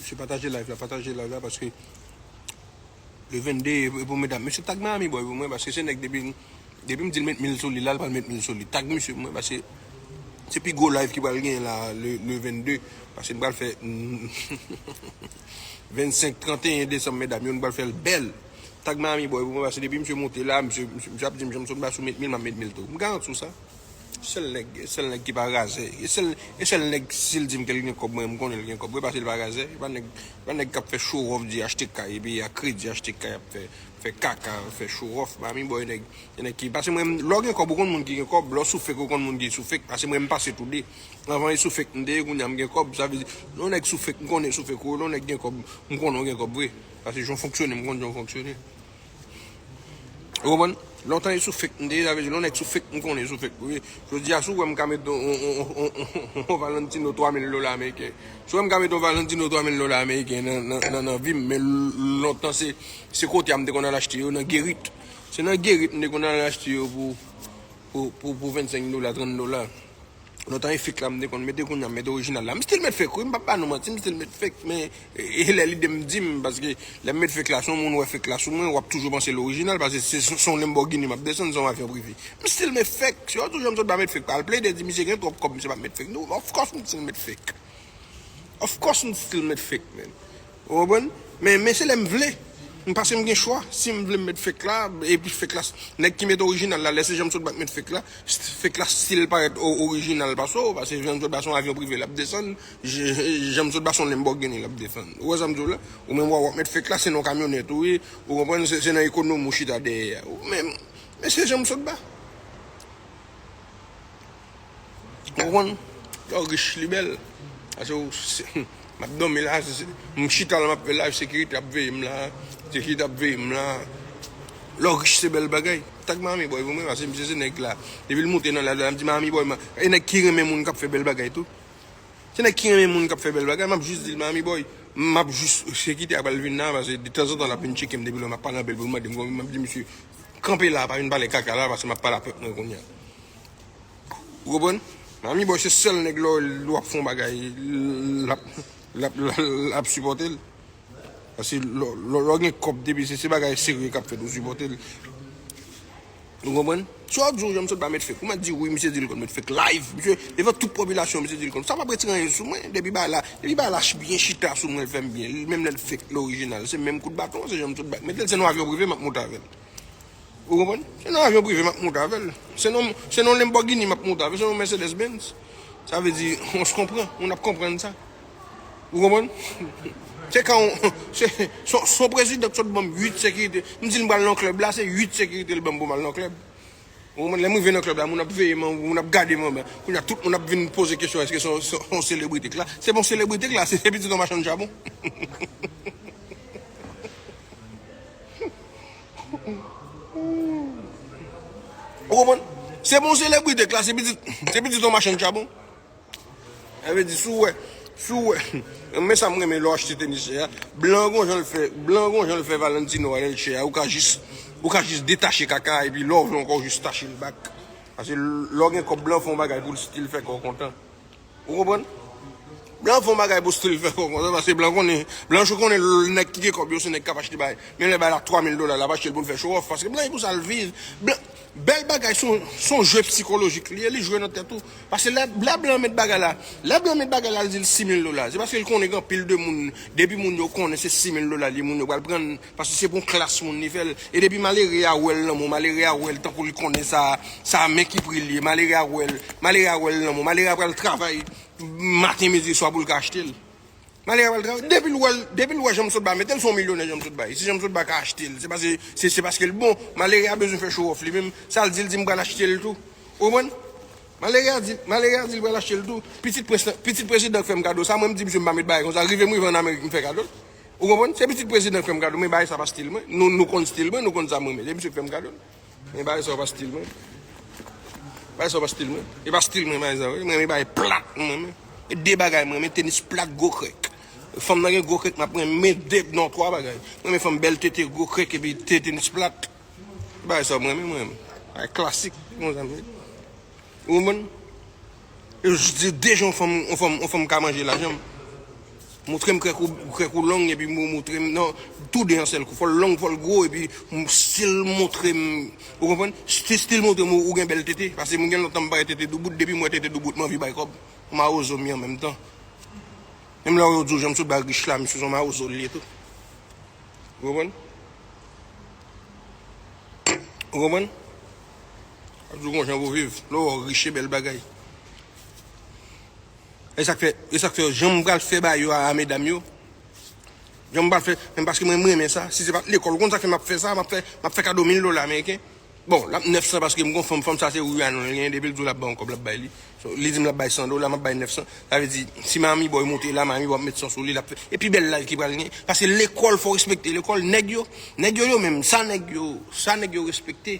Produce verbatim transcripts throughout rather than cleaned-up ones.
Mesye, pataje live la, pataje live la, paske le vennde e pou medam. Mesye, tag Miami Boy pou mwen, paske se nèg depi, depi m di l met mil sou li la, l pral met mil sou li. Tag misye pou mwen, paske se pi gwo live ki pral genyen la, le, le vennde. Paske n pral fè vennsenk, tranteyen desanm, medam yo, n pral fè l bèl. Tag Miami Boy pou mwen, paske depi misye monte la, misye, misye, misye ap di m, "Janm sot ba sou met mil, m ap met mil tou." M garanti w sa. Sèl nèg, sèl nèg ki pa razè. E sèl, e sèl nèg, si l di m ke l gen kòb, mwen, m konnen l gen kòb vre, paske l pa razè. E pa nèg, pa nèg k ap fè show off, di achte kay, epi a kredi achte kay, ap fè, fè kaka, fè show off. Miami Boy, nèg, e nèg ki, paske mwen, lè w gen kòb, ou konn moun ki gen kòb, lè w sou fake, ou konn moun ki sou fake, paske mwen, m pase tou de. Anvan e sou fake m te ye, kounye a m gen kòb, sa vle di, lè yon nèg sou fake, m konnen sou fake ou, lè yon nèg gen kòb, m konnen w gen kòb vre. Paske jan w fonksyone, m konn jan w fonksyone. Ou konprann? Lontan e sou fake m te ye, sa vle di, lè yon nèg sou fake, m konnen sou fake ou ye. Jodi a, si w wè m ka mete yon, yon, yon, yon, yon, yon Valentino twa mil dola ameriken, si w wè m ka mete yon Valentino twa mil dola ameriken nan, nan, nan, nan vi m, men l-, lontan se, se kote a m te konn al achte yo, nan Gerit. Se nan Gerit m te konn al achte yo pou, pou, pou, pou vennsenk dola, trant dola. Lontan e fake la m te konn mete, kounye a m mete orijinal la. M still met fake wi, m p ap ba nou manti, m still met fake, men e, e lè lide m di m, paske lè m met fake la, si yon moun wè fake la sou mwen, w ap toujou panse l orijinal, paske se, se, se yon Lamborghini m ap desann, se yon avyon prive. M still met fake. Si yo di w Janm Sot pa met fake, pa al plede di misye gen twòp kòb, misye p ap met fake. Nou, of course m still met fake. Of course m still met fake, man. Ou konprann? Men, men se lè m vle. M, paske m gen chwa. Si m vle m met fake la, epi fake la, nèg ki met orijinal la, lè se Janm Sot pa k met fake la, fake la still parèt o-, orijinal pase w, paske Janm Sot pa se yon avyon prive l ap desann, Janm Sot pa se yon Lamborghini l ap desann. Ou wè sa m di w la? Ou menm w ap met fake la, se nan yon kamyonèt ou ye, ou konprann, se, se nan ekonomi ou chita dèyè a. Ou menm, men se Janm Sot pa. Ou konprann? Lè w rich, li bèl. Paske w, se, m ap dòmi la, se, se, m chita la, m ap fè live, sekirite ap veye m la, sekirite ap veye m la. Lè w rich, se bèl bagay. Tag Miami Boy pou mwen, paske misye se nèg la. Depi l moute nan live la, m di Miami Boy, man, e nèg ki renmen moun k ap fè bèl bagay tou. Se nèg ki renmen moun k ap fè bèl bagay, m ap jis di l Miami Boy. M ap jis, sekirite a pral vin la, paske detanzantan l ap vin tcheke m depi lè m ap pale anpil pou l mande m konbyen, m ap di misye, kanpe la, pa vin pale kaka la, paske m ap pale a pèp mwen kounye a. Ou konprann? Miami Boy se sèl nèg lè w ap fè yon bagay, l ap, l ap, l ap sipòte l. Paske lè, lè, lè w gen kòb, depi se, se bagay serye k ap fèt, ou sipòte l. Ou konprann? Si w ap di w Janm Sot pa met fake, ou mèt di wi, misye di l konn met fake live. Misye, devan tout popilasyon, misye di l konn. Sa p ap retire anyen sou mwen. Depi bagay la, depi bagay la ch-, byen chita sou mwen, l fè m byen. Menm lè l fake, l orijinal. Se menm kout baton, se Janm Sot pa k mete l. Se nan avyon prive m ap monte avè l. Ou konprann? Se nan avyon prive m ap monte avè l. Se nan, se nan Lamborghini m ap monte avè l. Se nan Mercedes Benz. Sa vle di, on se konprann. Moun ap konprann sa. Ou konprann? Se kan, se, se, se yon prezidan k sot ban m uit sekirite. M di l m pral nan klèb la, se uit sekirite l ban m pou m al nan klèb. Ou konprann? Lè m rive nan klèb la, moun ap veye m, moun ap gade m anba. Kounye a, tout moun ap vin poze kesyon, èske se yon, se yon selebrite k la? Se pa yon selebrite k la, se, se pitit yon machann chabon. Ou konprann? Se pa yon selebrite k la, se pitit, se pitit yon machann chabon. Sa vle di, si w wè, si w wè, men sa m renmen lè w achte tenis chè a. Blan gon jan l fè, blan gon jan l fè Valentino a lè l chè a. Ou ka jis, ou ka jis detache kaka a, epi lè w vle ankò, w jis tache l back. Paske lè w gen kòb, blan fè yon bagay pou l still fè kò w kontan. Ou konprann? Blan fè yon bagay pou still fè kò w kontan, paske blan konnen, blan cho konnen nèg ki gen kòb yo, se nèg k ap achte bagay. Men lè bagay la twa mil dola, l ap achte l pou l fè show off, paske blan e pou sa l viv. Blan, Bèl bagay, se yon, se yon jwe sikolojik li ye, li jwe nan tèt ou. Paske lè, lè blan met bagay la, lè blan met bagay la, li di l sis mil dola. Se paske l konnen gen anpil de moun, depi moun yo konnen se sis mil dola li ye, moun yo pral pran l, paske se pou yon klas moun li fè l. E depi malere a wè l nan men w, malere a wè l tankou li konnen sa, sa men ki pri li ye, malere a wè l, malere a wè l nan men w, malere a pral travay maten, midi, swa pou l ka achte l. Malere a pral travay. Depi l wè l, depi l wè Janm Sot pa mete l, se yon milyonè Janm Sot pa ye. Si Janm Sot pa ka achte l, se paske, se, se paske l bon. Malere a bezwen fè show off li menm. Sa l di, l di m pral achte l tou. Ou konprann? Malere a di, malere a di l pral achte l tou. Pitit prens, pitit prezidan k fè m kado sa, mwen m di misye m pa met bagay konsa. Rive m rive ann Amerik, m fè kado l. Ou konprann? Se pitit prezidan k fè m kado, men bagay sa pa stil mwen. Nou, nou konn stil mwen, nou konn sa m renmen. Se misye k fè m kado l. Men bagay sa yo pa stil mwen. Bagay sa yo pa stil mwen. E pa stil mwen, bagay sa yo. Mwen renmen bagay plat, mwen renmen. E de bagay mwen renmen, tenis plat, gwo krèk. Fanm nan gen gwo krèk, m ap renmen de, non, twa bagay. Mwen renmen fanm bèl tete, gwo krèk, epi te-, tenis plat. Bagay sa yo mwen renmen, mwen renmen. Bagay klasik, mon zanmi. Ou konprann? E jis de, de jan yon fanm, yon fanm, yon fanm ka manje lajan m. Montre m krèk ou, krèk ou long, epi mou-, montre m, non, tou de an sèl kou. Fò l long, fò l gwo, epi m, still montre m, ou konprann? Still, still montre m ou, ou gen bèl tete. Paske mwen gen lontan m pa wè tete doubout, depi m wè tete doubout, m anvi bay kòb. Mawozo m ye an menm tan. Menm lè yo di w jan m sot bay rich la, misye se yon mawozo l ye tou. Ou konprann? Ou konprann? Ap di w gon jan pou viv. Lè w rich, se bèl bagay. E sa k fè, e sa k fè, jan m pral fè bagay yo a, a medam yo, jan m pral fè, men paske mwen, m renmen sa. Si se pa t lekòl, ou konn sa k fè m ap fè sa, m ap fè, m ap fè kado mil dola ameriken. Bon, l ap nèf san paske m gon fanm, fanm sa se Rihanna l genyen, depi l di w l ap ba yon kòb, l ap bay li. So, li di m l ap bay san dola, m ap bay nèf san. Sa vle di, si Miami Boy monte la, Miami Boy ap met san sou li, l ap fè. E pi bèl live ki pral gen. Paske lekòl, fò w respekte lekòl. Nèg yo, nèg yo, yo menm, sa nèg yo, sa nèg yo respekte.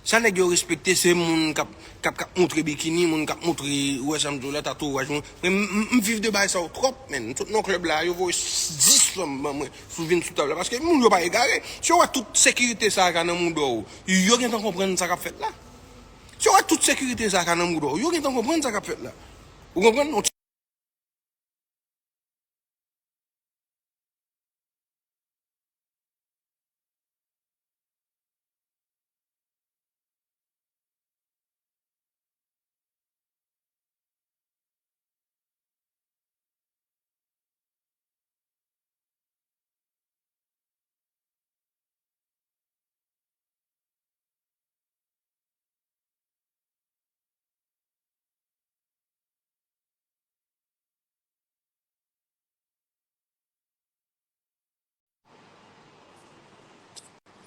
Sa nèg yo respekte, se moun k ap, k ap, k ap montre bikini, moun k ap montre, ou wè sa m di w la, tatouaj, moun. Men m, m, m viv de bagay sa yo twòp, menn. M sot nan klèb la, yo voye dis fanm ban mwen, sou vin sou tab la. Paske moun yo pa egare. Si yo wè tout sekirite sa a ka nan mouda w, yo gentan konprann sa k ap fèt la. Si yo wè tout sekirite sa a ka nan mouda w, yo gentan konprann sa k ap fèt la. Ou konprann?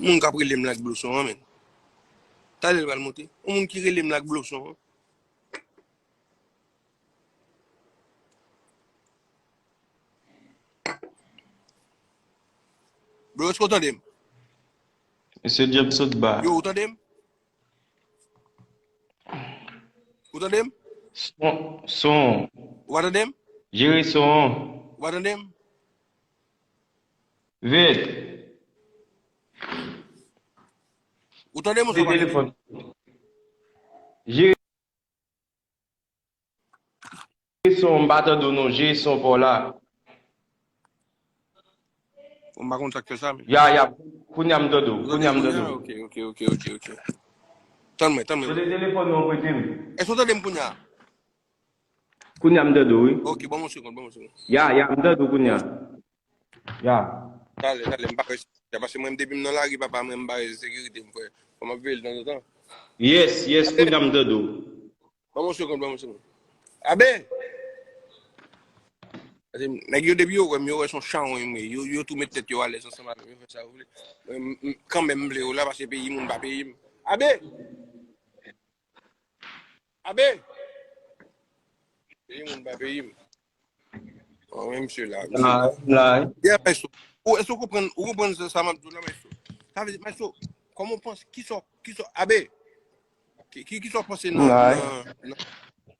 Moun k ap rele m la ak bloson an, menn. Talè l pral monte. Yon moun ki rele m la ak bloson an. Bro, èske w tande m? Mesye Djab sot ba. Yo, ou tande m? Ou tande m? Son, son. Ou pa tande m? Jere son. Ou pa tande m? Vit. Ou tande m ou pa tande m? Telefòn. Jere son, m pa tande w non, jere son pa w la. M pa konn sa k fè sa, men. Ya, ya, kounye a m tande w, kounye a m tande w. Ok, ok, ok, ok, ok. Tann mwen, tann mwen. Tande telefòn nan w prete m. Èske w tande m kounye a? Kounye a m tande w, wi. Ok, ban m yon segonn, ban m yon segonn. Ya, ya, m tande w kounye a. Ya. Talè, talè, m pa wè si, paske mwen, depi m nan lari, papa, mwen, m pa wè sekirite, m frè. Fò m ap veye l tanzantan. Yes, yes, kounye a m tande w. Ban m yon segonn, ban m yon segonn. Abe! Paske nèg yo, depi yo wè m, yo wè se yon chawony mwen ye. Yo, yo tou met tèt yo alèz ansanm avè m, yo fè sa yo vle. Mwen, m, m, kanmenm, m vle yo la, paske peyi moun pa peyi m. Abe! Abe! Peyi moun pa peyi m. An, men misye la, misye la. La, la. Yeah, maestro. Ou, èske ou konprann, ou konprann sa, sa m ap di w la, maestro? Sa vle di, maestro, kòman w panse, kisa w, kisa w, Abe, ki, ki, kisa w panse nan, nan, nan,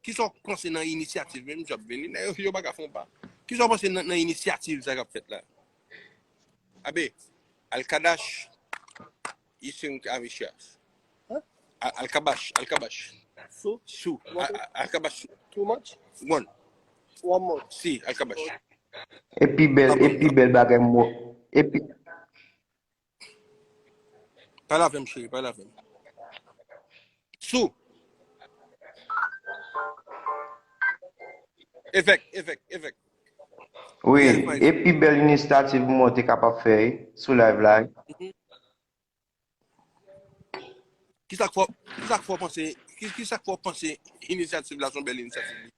kisa w panse nan inisyativ, menm jan ap vini, nèg yo, yo pa ka fè yon pa. Kisa w panse nan, nan inisyativ sa k ap fèt la? Abe, Alkadash, Isin Amishas. Huh? Al-, Alkabash, Alkabash. So? Su. What? A-, a-, Alkabash Su. Too much? One. One more. Si, Alkabash. Epi bèl, epi bèl bagay mo. Epi Pale avè m, cheri, pale avè m. Su. Efèk, efèk, efèk. Wi, epi bèl inisyativ mwen te kapab fè, wi, sou live la, wi. Mhm. Kisa k fè w, kisa k fè w panse, ki, kisa k fè w panse inisyativ la se yon bèl inisyativ li?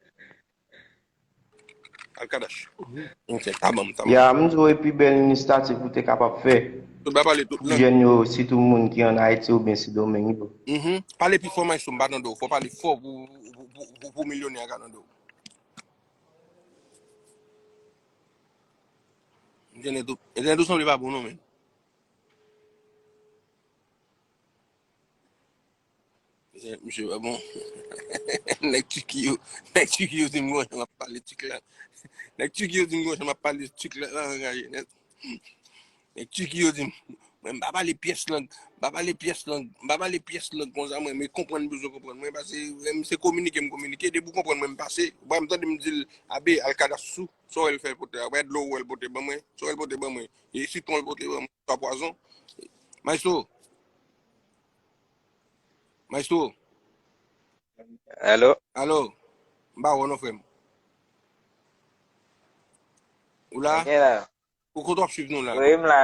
Alkadash. Ok, ta ban m, ta ban m. Ya, m di w epi bèl inisyativ ou te kapab fè. Tout ba pale tout lang. Pou jèn yo, sitou moun ki ann Ayiti oubyen Sendomeng yo. Mhm. Pale pi fò, maestro, m pa tande w. Fò w pale fò pou, pou, pou, pou, pou milyonè a ka tande w. Entènèt ou, entènèt ou sanble pa bon non, men. Misye, misye pa bon. Nèg Tiki yo, nèg Tiki yo di m gon jan m ap pale Tik la. Nèg Tiki yo di m gon jan m ap pale Tik la, la anraje nèt. Nèg Tiki yo di m, Mwen, m pa pale pyès lang, m pa pale pyès lang, m pa pale pyès lang konsa, mwen, men konprann bezwen konprann mwen, pase, mwen, se kominike m kominike, depi w konprann mwen, m pase. Ou pa m tande m di l, Abe, al Cadastro, sa w wè l fè pote, apre dlo w wè l pote ban mwen, sa w wè l pote ban mwen, e sitwon l pote ban mwen, swa pwazon. Maestro, Maestro, Alo? Alo, m pa wè w non, frè m. Ou la? Mwen la. Ou kote w ap swiv nou la? Wi, m la.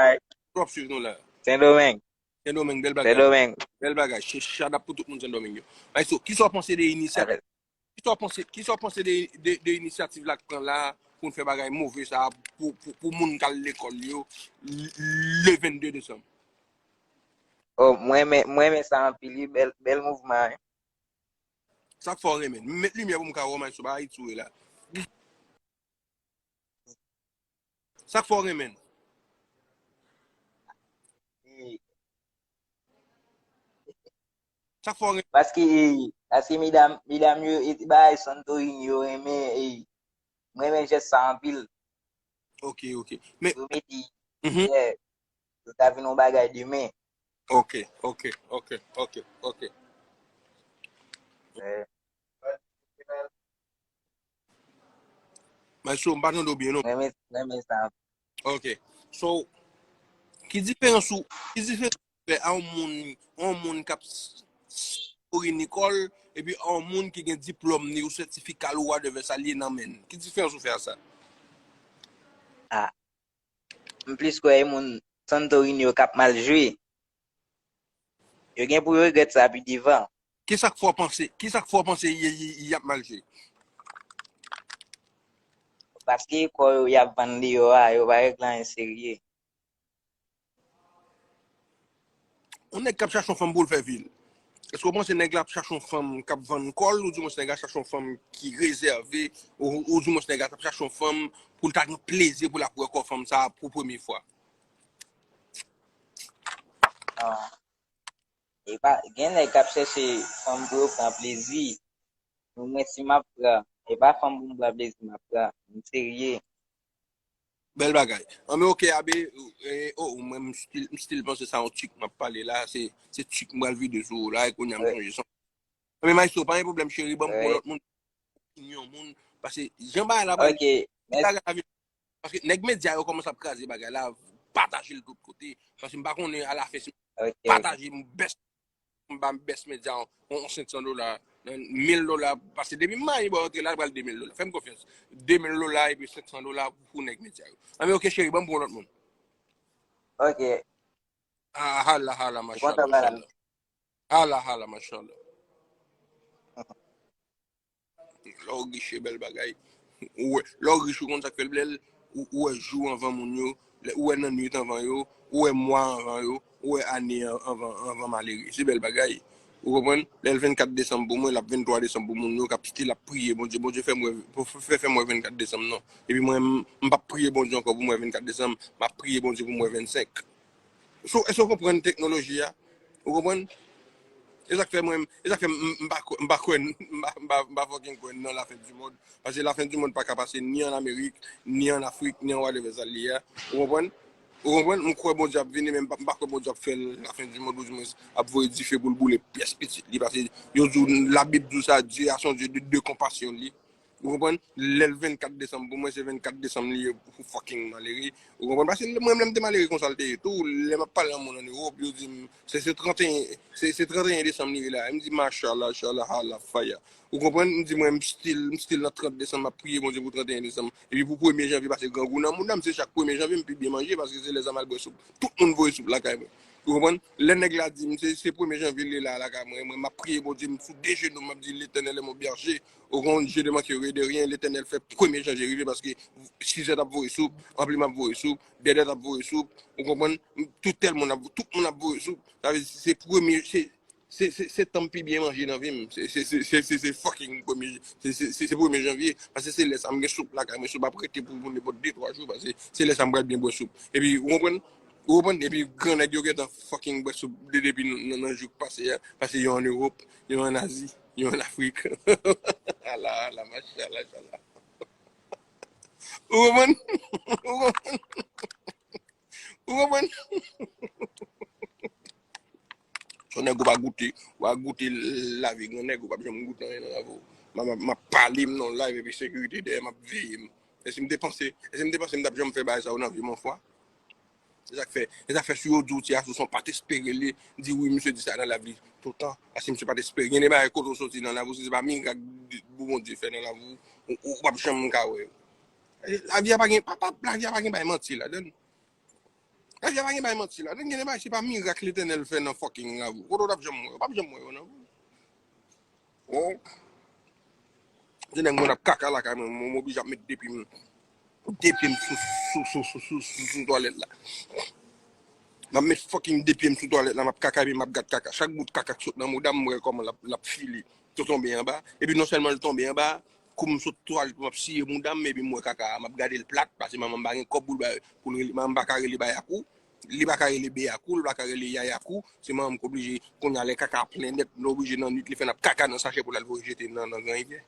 Kote w ap swiv nou la? Sendomeng. Sendomeng, bèl bagay. Sendomeng. Bèl bagay. Shout out pou tout moun Sendomeng yo. Maestro, kisa w panse de inisyativ? Kisa w panse, kisa w panse de, de, de inisyativ la k pran la pou n fè bagay move sa pou, pou, pou moun k al lekòl yo le vennde desanm? Oh, mwen renmen, mwen renmen sa anpil, wi, bèl, bèl mouvman, wi. Sa k fè w renmen? Met limyè pou m ka wè w, Maestro, pa Ayiti w ye la. Sa k fè w renmen? Sa k fè w renmen? Paske, paske medam, medam yo, e, bagay Santorini yo renmen, e, mwen renmen jès sa anpil. Ok, ok. Men, Yo mete, mhm. Yeah, yo ta vin yon bagay demen. Ok, ok, ok, ok, ok. Yeah. Maestro, m pa tande w byen non. Mwen renmen, mwen renmen sa. Ok. So, ki diferans ou, ki diferans ou fè a yon moun, yon moun k ap s- s- Ori Nicole, epi a yon moun ki gen diplòm ni ou sètifika l ou whatever sa l ye nan men l? Ki diferans ou fè a sa? Ah. M plis kwè e moun Santorini yo k ap mal jwe. Yo gen pou yo regrèt sa pi devan. Kisa k fè w panse, kisa k fè w panse y, y, y ap mal jwe? Paske kò yo y ap vann deyò a, yo pa regle anyen serye. Yon nèg k ap chache yon fanm pou l fè vi l. Èske w panse nèg la ap chache yon fanm k ap vann kò l, oudimwens nèg la ap chache yon fanm ki rezève, ou, oudimwens nèg la ap chache yon fanm pou l ta gen plezi pou l ap wè kò fanm sa a pou premye fwa? Non. E pa, gen nèg k ap chèche fanm pou yo pran plezi. Men mwen si m ap pran, e pa fanm pou m pran plezi m ap pran. M serye. Bèl bagay. Anben, ok, Abe, eh, oh, mwen, m still, m still panse sa yon tchik m ap pale la, se, se tchik m pral vide sou ou la, e kounye a m sonje sa. Anben, Maestro, pa gen pwoblèm, cheri, ban m pou lòt moun, opinyon moun, paske jan bagay la pral, Ok, mèsi. Bagay la vin, paske nèg medya yo kòmanse ap kraze bagay la, pataje l tout kote, paske m pa konnen alafen si m Ok, ok. Pataje m bèst, m ba m bèst medya yon, yon senk san dola, mil dola, paske depi m mayi bò antre la, l pral de mil dola. Fè m konfyans. De mil dola epi senk san dola pou nèg medya yo. Anben, ok, cheri, ban m pou yon lòt moun. Ok. Ah, hala, hala, Ou machallah, kontan bagay la? Machallah. Hala, hala, machallah. Lè w riche, bèl bagay. Ou wè, lè w riche, ou konn sa k fè l bèl, ou, ou wè jou anvan moun yo, lè, ou wè nannwit anvan yo, ou wè mwa anvan yo, ou wè ane an- anvan, anvan malere. Se bèl bagay. Ou konprann? Lè l vennkat desanm pou mwen, l ap venntwa desanm pou moun yo k ap still ap priye Bondye. Bondye fè m wè, fè, fè m wè vennkat desanm non. Epi mwen, m, m p ap priye Bondye ankò pou m wè vennkat desanm. M ap priye Bondye pou m wè vennsenk. So, èske w konprann teknoloji a? Ou konprann? E sa k fè mwen, e sa k fè m, m pa kwè, m pa kwè, m pa, m pa, m pa fucking kwè nan lafen di mond. Paske lafen di mond pa ka pase ni an Amerik, ni an Afrik, ni an whatever sa l ye a. Ou konprann? Ou konprann? M kwè Bondye ap vini, men m pa, m pa kwè Bondye ap fè lafen di mond, oudimwens ap voye dife pou l boule pyès pitit li. Paske yo di w, Labib di w sa, Dye a se yon Dye de, de konpasyon li. Ou konprann? Lè l vennkat desanm, pou mwen, se vennkat desanm li ye pou fucking malere. Ou konprann? Paske mwen, lè m te malere konsa l te ye tou. Lè m ap pale a moun ann Ewòp, yo di m, se, se trannteyen, se, se trannteyen desanm li ye la. M di, machallah, machallah, Allah, faya. Ou konprann? M di, mwen, m still, m still nan trant desanm, m ap priye Bondye pou trannteyen desanm. Epi pou premye janvye, paske grangou nan mouda m, se chak premye janvye, m pi byen manje, paske se lè sa m al bwè soup. Tout moun voye soup lakay mwen. Ou konprann? Lè nèg la di m, se, se premye janvye li la lakay mwen, mwen, m ap priye Bondye, m sou de jenou, m ap di, Letènèl est mon berger. Au grand Dieu de manquerait de rien, Letènèl fè premye janvye rive paske Sizè t ap voye soup, Anpli m ap voye soup, Dèdè t ap voye soup, ou konprann? Tout tèl moun ap, tout moun ap voye soup. Sa vle di se premye, se, se, se, se tan m pi byen manje nan vi m. Se, se, se, se, se, se fucking premye, se, se, se, se premye janvye. Paske se lè sa m gen soup lakay mwen, soup ap rete pou, pou nenpòt de, twa jou, paske se lè sa m pral byen bwè soup. Epi, ou konprann? Ou konprann? Epi, gran nèg yo gentan fucking bwè soup de, depi nan, nan, nan jou k pase a. Paske yo ann Ewòp, yo ann Azi, yo ann Afrik. Ala, ala, machallah, machallah. Ou konprann? Ou konprann? Ou konprann? Nèg ou pa goute, ou pa goute lavi gran nèg, ou p ap janm goute anyen nan lavi w. M ap, m ap pale m nan live epi sekirite dèyè m ap veye m. E si m te panse, e si m te panse m t ap janm fè bagay sa yo nan vi m anfwa? Se sa k fè, se sa k fè si yo di w ti Asou son pa t espere li, di wi misye di sa nan lavi toutan. Paske misye pa t espere. Gen de bagay kote w soti nan lavi w, si se pa mirak Bondye fè nan lavi w, ou, ou p ap janm ka wè yo. Lavi a pa gen, pa, pa, lavi a pa gen bagay manti ladan l. Lavi a pa gen bagay manti ladan l. Gen de bagay se pa mirak Letènèl fè nan fucking lavi w. Kote w t ap janm wè yo? W p ap janm wè yo nan vi w. Bon. Se nèg mwen ap kaka lakay mwen, mwen oblije ap met de pye m, de pye m sou, sou, sou, sou, sou, sou, sou twalèt la. M ap met fucking de pye m sou twalèt la, m ap kaka epi m ap gad kaka. Chak bout kaka k sot nan mouda m, m wè kòman l ap, l ap file. Tou tonbe anba. Epi non sèlman l tonbe anba, kou m sot twalèt, m ap siye mouda m, epi m wè kaka a, m ap gade l plat, paske manman m pa gen kòb pou l bay, pou l rele, manman m pa ka rele Bayakou. Li pa ka rele Beyakou, li pa ka rele Yayakou. Se manman m k oblije, kounye a lè kaka a plen nèt, li oblije nan nwit, li fè n ap kaka nan sachè pou l al voye jete nan, nan Gran Rivyè.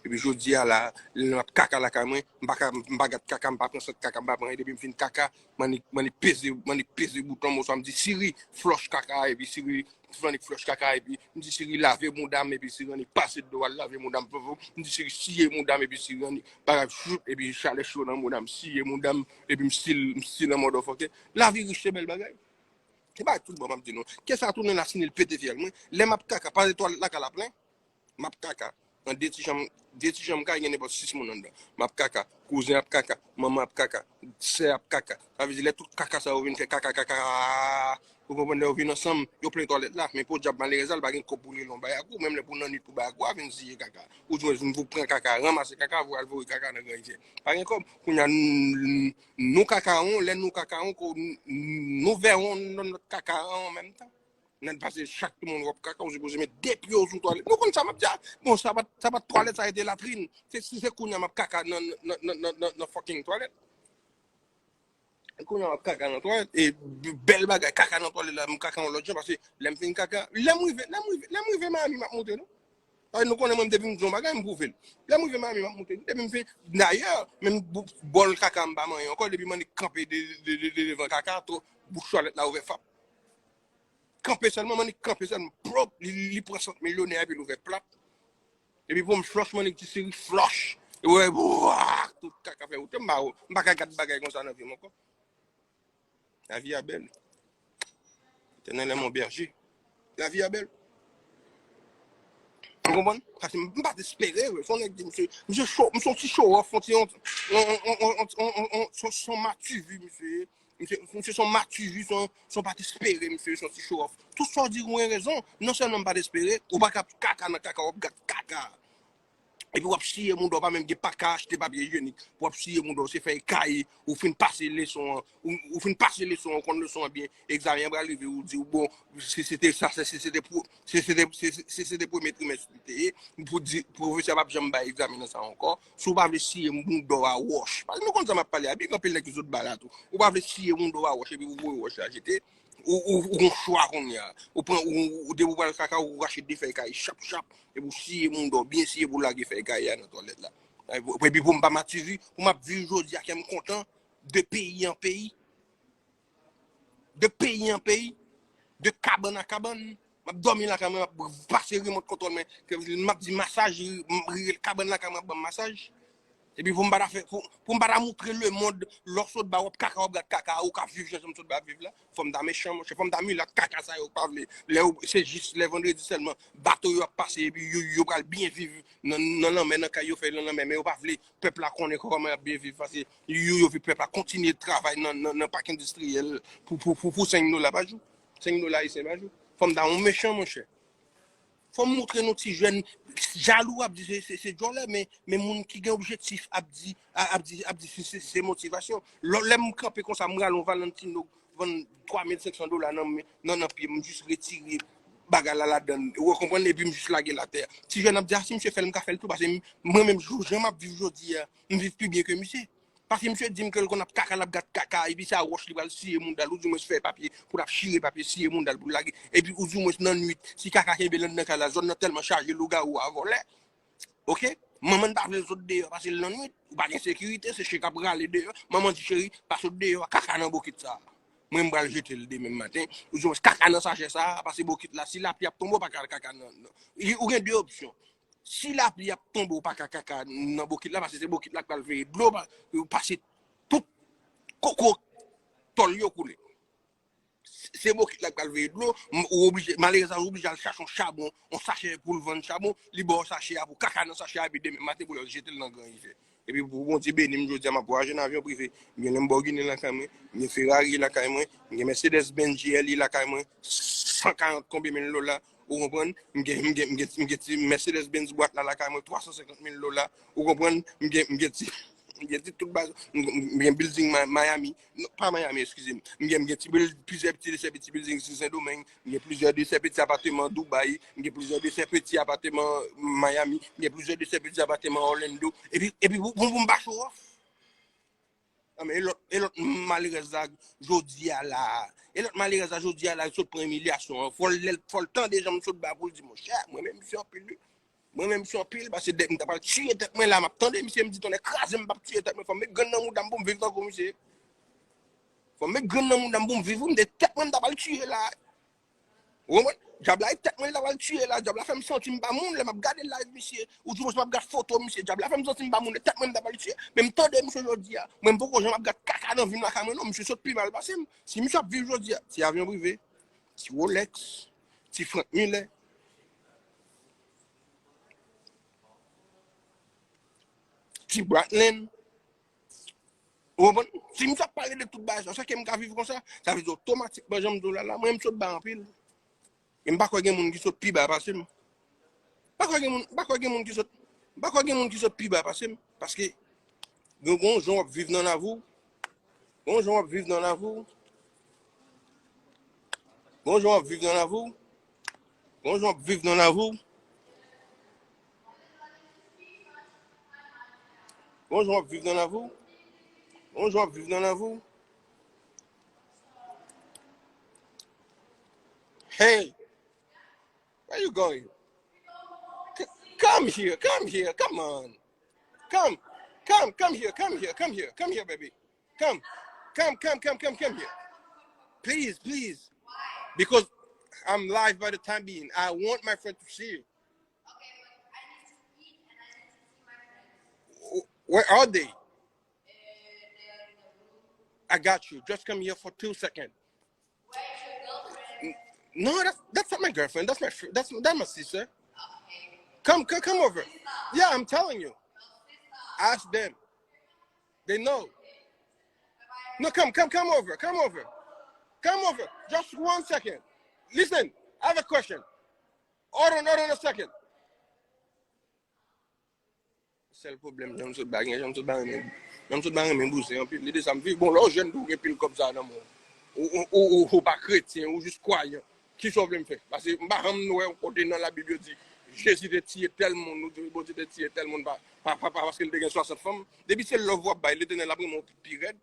Epi jodi a la, lè m ap kaka lakay mwen, m pa ka, m pa gad kaka, m pa pran sant kaka, m pa pran anyen. Depi m fin kaka, m annik, m annik peze, m annik peze bouton m, oswa m di Siri, flòch kaka a, epi Siri, m annik flòch kaka a, epi m di Siri, lave mouda m, epi Siri annik pase dlo al lave mouda m, m di Siri, siye mouda m, epi Siri annik bagay, joup, epi chalè cho nan mouda m, siye mouda m, epi m still, m still an motherfucker. Lavi rich, se bèl bagay. Se pa tout bon m ap di nou. Kè sa tounen la, si li pete fyèl mwen. Lè m ap kaka, pa etwal lakay la plen. M ap kaka. Nan de ti chanm, de ti chanm kay, gen nenpòt sis moun anndan. M ap kaka. Kouzen ap kaka. Manman ap kaka. Sè ap kaka. Sa vle di lè tout kaka sa yo vin fè kaka, kaka, ou konprann, lè yo vin ansanm, yo plen twalèt la. Men podyab malerèz la, l pa gen kòb pou l rele yon Bayakou. Menm lè pou nan nwit pou Bayakou a vin siye kaka. Ou di mwen vin pou pran kaka, ranmase kaka, pou al voye kaka nan Gran Rivyè. Pa gen kòb. Kounye a, n-, n-, nou kaka won, lè nou kaka won, ko-, n-, nou vè won, n-, n-, kaka an menm tan. Nan pase chak moun w ap kaka, ou sipoze met de pye w sou twalèt. Nou konn sa m ap di a? Bon, sa pa, sa pa twalèt, sa rete latrin. Se, si se kounye a m ap kaka nan, nan, nan, nan, nan, nan fucking twalèt. Kounye a m ap kaka nan twalèt. E bèl bagay, kaka nan twalèt la, m kaka yon lòt jan, paske lè m fin kaka, lè m rive, lè m rive, lè m rive Miami, m ap montre nou. Paske nou konnen mwen, depi m di yon bagay, m pwouve l. Lè m rive Miami, m ap montre nou. Depi m fin, dayè, menm bò-, bòl kaka m pa manyen ankò, depi m annik kanpe de, de, de, de devan kaka, twò, bouch twalèt la ouvè fap. Kanpe sèlman, m annik kanpe sèlman, pwòp, li, li pran sant milyonè epi l ouvè plat. Epi pou m flòch, m annik di Siri flòch. E wè, bwa, tout kaka fè wout. M pa, m pa ka gad bagay konsa nan vi m ankò. Lavi a bèl. L'éternel est mon berger. Lavi a bèl. Ou konprann? Paske m pa t espere, se yon nèg di, misye, misye cho, misye yon ti show off, yon ti, yon, yon, yon, yon, yon, yon, yon, se, se yon mativi, misye. Misye, misye se yon mativi, se yon, se yon pa t espere, misye, se yon ti show off. Tout sa w di, ou gen rezon. Non sèlman m pa t espere, ou pa ka kaka nan kaka, w ap gad kaka. Epi w ap siye mouda w, pa menm gen, pa ka achte papye ijyenik. W ap siye mouda w, se fèy kay, ou fin pase leson an, ou, ou fin pase leson an, ou konn leson an byen, egzamen an pral rive, ou di w, bon, si se te sa, si se te, si se te, si se te premye trimès li te ye, pou di, pwofesè a p ap janm bay egzamen nan sa ankò, si w pa vle siye mouda w a wòch. Paske nou konn sa m ap pale a, big anpil nèg ki sot ba la tou. Ou pa vle siye mouda w a wòch, epi ou voye wòch la jete, ou, ou, ou gon chwa kounye a. Ou pran, ou, ou, depi w pral kaka, ou rache de fèy kay chap, chap. Epi w siye mouda w, byen siye pou w lage fèy kay a nan twalèt la. Epi pou m pa mativi, pou m ap viv jodi a, kè m kontan, de peyi an peyi. De peyi an peyi. De kabann a kabann. M ap dòmi lakay mwen, m ap pase remòt kontwòl mwen. M ap di masaj, m, m, kabann lakay mwen ap ban m masaj. Epi pou m pa ta fè, pou, pou m pa ta moutre lemonn, lè w sot ba w ap kaka, w ap gad kaka, ou ka viv jan m sot ba ap viv la. Fò m ta mechan, monchè, fò m ta milat kaka sa yo pa vle. Lè yo, se jis lè vandredi sèlman, bato yo ap pase, epi yo, yo pral byen viv nan, nan lanmè, nan kay yo fè nan lanmè, men yo pa vle pèp la konnen kòman y ap byen viv, paske yo, yo vle pèp la kontinye travay nan, nan, nan pak endistriyèl pou, pou, pou, pou senk dola pa jou. Senk dola ayisyen pa jou. Fò m ta yon mechan, monchè. Fò m moutre nou ti jèn, jalou ap di se, se, se djòlè, men, men moun ki gen objektif ap di, a-, ap di, ap di se, se, se motivasyon. Lò, lè m kanpe konsa, m rale yon Valentino, vann twa mil senk san dola nan, nan, nan pye m, m jis retire bagay la ladan l, ou konprann, epi m jis lage l atè. Ti jèn ap di, a, si misye fè l, m ka fè l tou, paske m, mwen menm, jou, jan m ap viv jodi a, m viv pi byen ke misye. Paske misye di m ke l konn ap kaka, l ap gad kaka, epi se a wòch li pral siye mouda l, ou di mwens fè papye, pou l ap chire papye, siye mouda l pou l lage. Epi ou di mwens nan nwit, si kaka kenbe l anndan kay la, zòn nan tèlman chaje lougawou a vòlè. Oke? Manman n pa vle l sot deyò, paske l nan nwit, ou pa gen sekirite, se chen k ap rale deyò. Manman di cheri, pa sot deyò a, kaka nan bokit sa a. Mwen, m pral jete l demen maten. Ou di mwen, kaka nan sachè sa a, pase bokit la. Si lapli ap tonbe, ou pa ka kaka nan, nan. Ou gen de opsyon. Si lapli ap tonbe, ou pa ka kaka nan bokit la, pase se bokit la k pral veye dlo, pase tout koko tòl yo koule. Se bokit la k pral veye dlo, ou oblije, malerèz la, ou oblije al chache yon chabon, yon sachè pou l vann chabon, li ba w sachè a pou kaka nan sachè a, epi demen maten pou l al jete l nan gran rivyè. Epi pou Bondye beni m, jodi a m ap vwayaje nan avyon prive. M gen Lamborghini lakay mwen, m gen Ferrari lakay mwen, m gen Mercedes Benz G L E lakay mwen, san karant konbyen mil dola, ou konprann? M gen, m gen, m gen, m gen ti Mercedes Benz bwat la lakay mwen, twa san senkant mil dola, ou konprann? M gen, m gen ti, m gen ti tout baz, m gen building Miami, non, pa Miami, eskize m. M gen, m gen ti, plizyè ti desèvi ti building sou Sendomeng, m gen plizyè desèvi ti apateman Dubai, m gen plizyè desèvi ti apateman Miami, m gen plizyè desèvi ti apateman Orlando. Epi, epi pou, pou, pou m pa show off. Nan men, e lòt, e lòt malerèz la, jodi a la. E lòt malerèz la, jodi a la, li sot pran imilyasyon an. Fò l, fò l tande jan m sot ba pou l di, monchè, mwen menm, misye anpil, wi. Mwen menm, misye anpil, pase dèk m ta pral tiye tèt mwen la, m ap tande misye, m di, tonnè kraze m, m p ap tiye tèt mwen, fò m met grenn nan mouda m pou m viv tankou misye. Fò m met grenn nan mouda m pou m viv, wi, m di, tèt mwen, m ta pral tiye la. Ou konprann? Dyab la, e tèt mwen li ta pral tiye la. Dyab la fè m santi m pa moun lè m ap gade live misye. Ou di mwen m ap gade foto misye. Dyab la fè m santi m pa moun, e tèt mwen li ta pral tiye. Men m tande misye jodi a. Mwen m poko janm ap gade kaka nan vi m lakay mwen non. Misye sot pi mal pase m. Si misye ap viv jodi a, ti avyon prive, ti Rolex, ti Franck Muller, ti Breitling, ou konprann? Si misye ap pale de tout bagay sa, sa ke m ka viv konsa, sa vle di otomatikman, jan m di w la, la, mwen, m sot ba anpil. E m pa kwè gen moun ki sot pi ba pase m. M pa kwè gen moun, m pa kwè gen moun ki sot, m pa kwè gen moun ki sot pi ba pase m. Paske gen, gen yon jan w ap viv nan lavi w. Gen yon jan w ap viv nan lavi w. Gen yon jan w ap viv nan lavi w. Gen yon jan w ap viv nan lavi w. Gen yon jan w ap viv nan lavi w. Gen yon jan w ap viv nan lavi w. Hey, where you going? C- come here, come here, come on. Come, come, come here, come here, come here, come here, baby. Come, come, come, come, come, come here. Please, please. Because I'm live by the time being. I want my friend to see you. Wh- Where are they? I got you. Just come here for two seconds. N- No, that's that's not my girlfriend. That's my fr- that's that's my sister. Come, come, come over. Yeah, I'm telling you. Ask them. They know. No, come, come, come over. Come over. Come over. Just one second. Listen, I have a question. Hold on, hold on a second. Sèl pwoblèm, jan m sot ba, gen jan m sot ba renmen, jan m sot ba renmen bouzen anpil. Li de sa m viv. Bon, lè w jèn tou, ou gen pil kòb sa nan men w. Ou, ou, ou, ou, ou pa kretyen, ou jis kwayan. Kisa w vle m fè? Paske m pa janm wè yon kote nan Labib yo di Jezi te tiye tèl moun, ou di Bondye te tiye tèl moun pa, pa, pa, pa paske l te gen swasant fanm. Depi se love w ap bay, Letènèl ap renmen w pi rèd.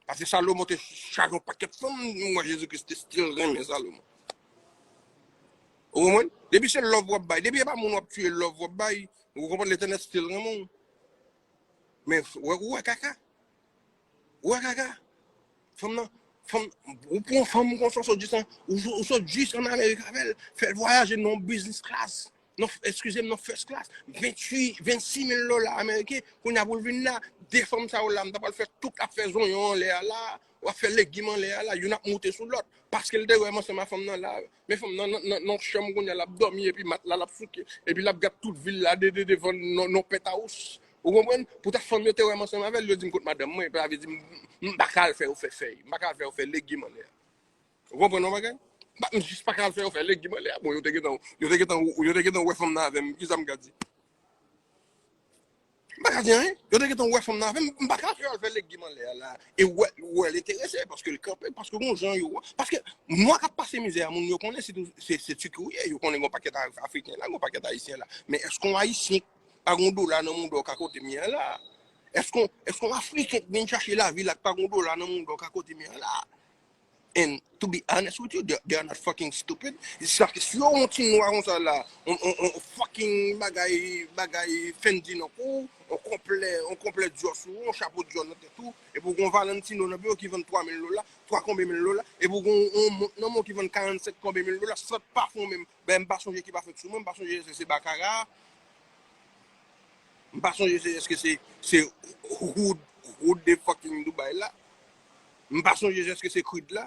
Paske Salomon te chaje yon pakèt fanm, m wè Jezi Kris te still renmen Salomon. Ou konprann? Depi se love w ap bay, depi e pa moun w ap tiye, love w ap bay, ou konprann, Letènèl still renmen w. Men, ou wè, ou wè kaka? Ou wè kaka? Fanm nan, fanm, ou pran fanm konsa, ou sot jis an, ou, ou sot jis an Amerik avè l, fè l vwayaje nan business class. Non, eskize m, nan first class, venntuit, vennsis mil dola ameriken, kounye a pou l vin la, de fanm sa yo la, m ta pral fè tout, ap fè zonyon anlè a la, w ap fè legim anlè a la, youn ap moute sou lòt, paske l te wè m ansanm a fanm nan la, men fanm nan, nan, nan, nan chanm kounye a, l ap dòmi, epi matla l ap souke, epi l ap gad tout vil la, de, de, devan non, non penthouse. Ou konprann? Poutèt fanm yo te wè m ansanm avè l, yo di m kot madanm mwen, epi sa vle di m, m pa ka al fè yo fè fèy, m pa ka al fè yo fè legim anlè a. Ou konprann yon bagay? M pa, m jis pa ka al fè yo fè legim anlè a. Bon, yo te gentan, yo te gentan, yo te gentan wè fanm nan avè m. Kisa m ka di? M pa ka di anyen. Yo te gentan wè fanm nan avè m. M pa ka al fè yo al fè legim anlè a la. E wè, wè l enterese, paske l kanpe, paske gon jan yo, paske nwa k ap pase mizè a, moun yo konnen, sitou se, se Tiki ou ye, yo konnen gon pakèt Af- Afriken la, gon pakèt Ayisyen la. Men èske yon Ayisyen pa gon dola nan mouda w ka kote m ye a la? Èske, èske yon Afriken k vin chache lavi la k pa gon dola nan mouda w ka kote m ye a la? And to be honest with you, they, they are not fucking stupid. Sa ke si yo yon ti nwa konsa la, on, on, on fucking bagay, bagay Fendi nan kou, on konplè, on konplè Dior sou, on chapo Dior nan tèt ou, epi w gon Valentino nan pye w ki vann twa mil dola, twa konbyen mil dola, epi w gon on mont nan men w ki vann karannsenk konbyen mil dola, san pafon menm. Ben, m pa sonje ki pafon sou mwen, m pa sonje se, se bakara. M pa sonje se, èske se, se hood, hood de fucking Dubai la. M pa sonje èske se Creed la.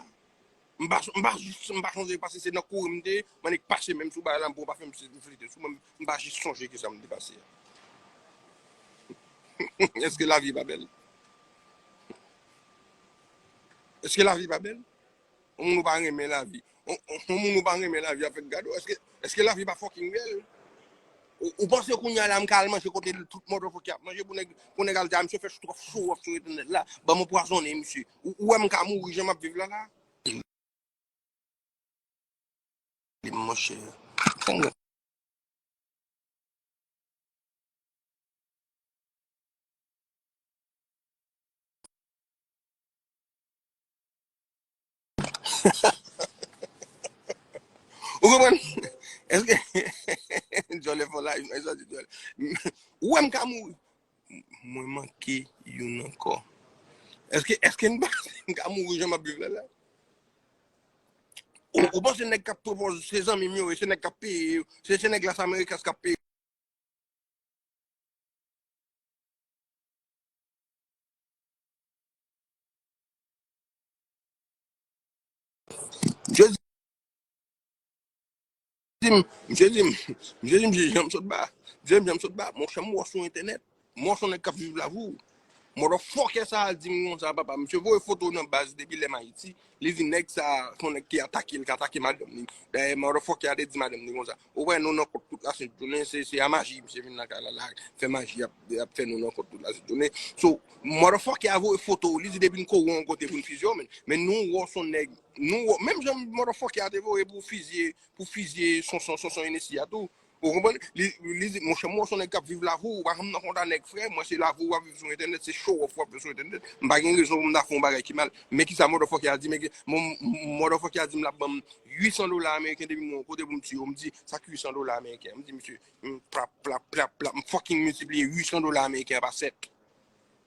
M pa, m pa jis, m pa sonje paske se nan kouri m te ye, m annik pase menm sou bagay la, m pran pafen m flite sou mwen, m pa jis sonje ki sa m te pase a. Èske lavi pa bèl? Èske lavi pa bèl? Yon moun ou pa renmen lavi. Yon, yon, yon moun ou pa renmen lavi ap fèk gade w. Èske, èske lavi pa fucking bèl? Ou, ou panse kounye a la m ka al manje kote tout motherfucker ap manje pou nèg, pou nèg al di a misye fè twòp show off sou entènèt la. Ban m anpwazonnen misye. Ou, ou wè m ka mouri jan m ap viv la la? Li monchè. Ou konprann? Èske Djòlè fò live, men sa di Djòlè. Ou wè m ka mouri. Mwen manke youn ankò. Èske, èske n pa, n ka mouri jan m ap viv la la? Ou, ou panse nèg k ap pwopoze se zanmi m yo ye, se nèg k ap peye yo, se, se nèg Las Americas k ap peye. Misye di m, misye di m, misye di m, jan m sot ba, misye di m, jan m sot ba, monchè, m wè w sou entènèt, m wè w se yon nèg k ap viv lavi w. Motherfucker sa a di m konsa, papa, misye voye foto nan baz depi lè m Ayiti, li di nèg sa a, se yon nèg ki atake l, ki atake madanm li. Dayè, motherfucker a te di madanm li konsa, ou wè nou nan kont tout lasent jounen, se, se a maji, misye vin nan kay la, la, fè maji, ap, ap fè nou nan kont tout lasent jounen. So, motherfucker a voye foto, li di depi n kore yon kote pou n fizye w, men, men nou wè w se yon nèg, nou wè w, menm jan motherfucker a te voye pou fizye, pou fizye Sonson, Sonson Hennessy a tou. Ou konprann? Li, li di, monchè, mwen se yon nèg k ap viv lavi w, ou pa janm nan kontak nèg, frè, mwen se lavi w w ap viv sou entènèt, se show off w ap fè sou entènèt. M pa gen rezon pou m ta fè yon bagay ki mal. Men kisa motherfucker a di, men ki, mon, motherfucker a di m l ap ban m uit san dola ameriken depi m wè yon kote pou m tiye w. M di, sa k uit san dola ameriken? M di, misye, m plap, plap, plap, plap, m fucking miltipliye uit san dola ameriken an pa sèt.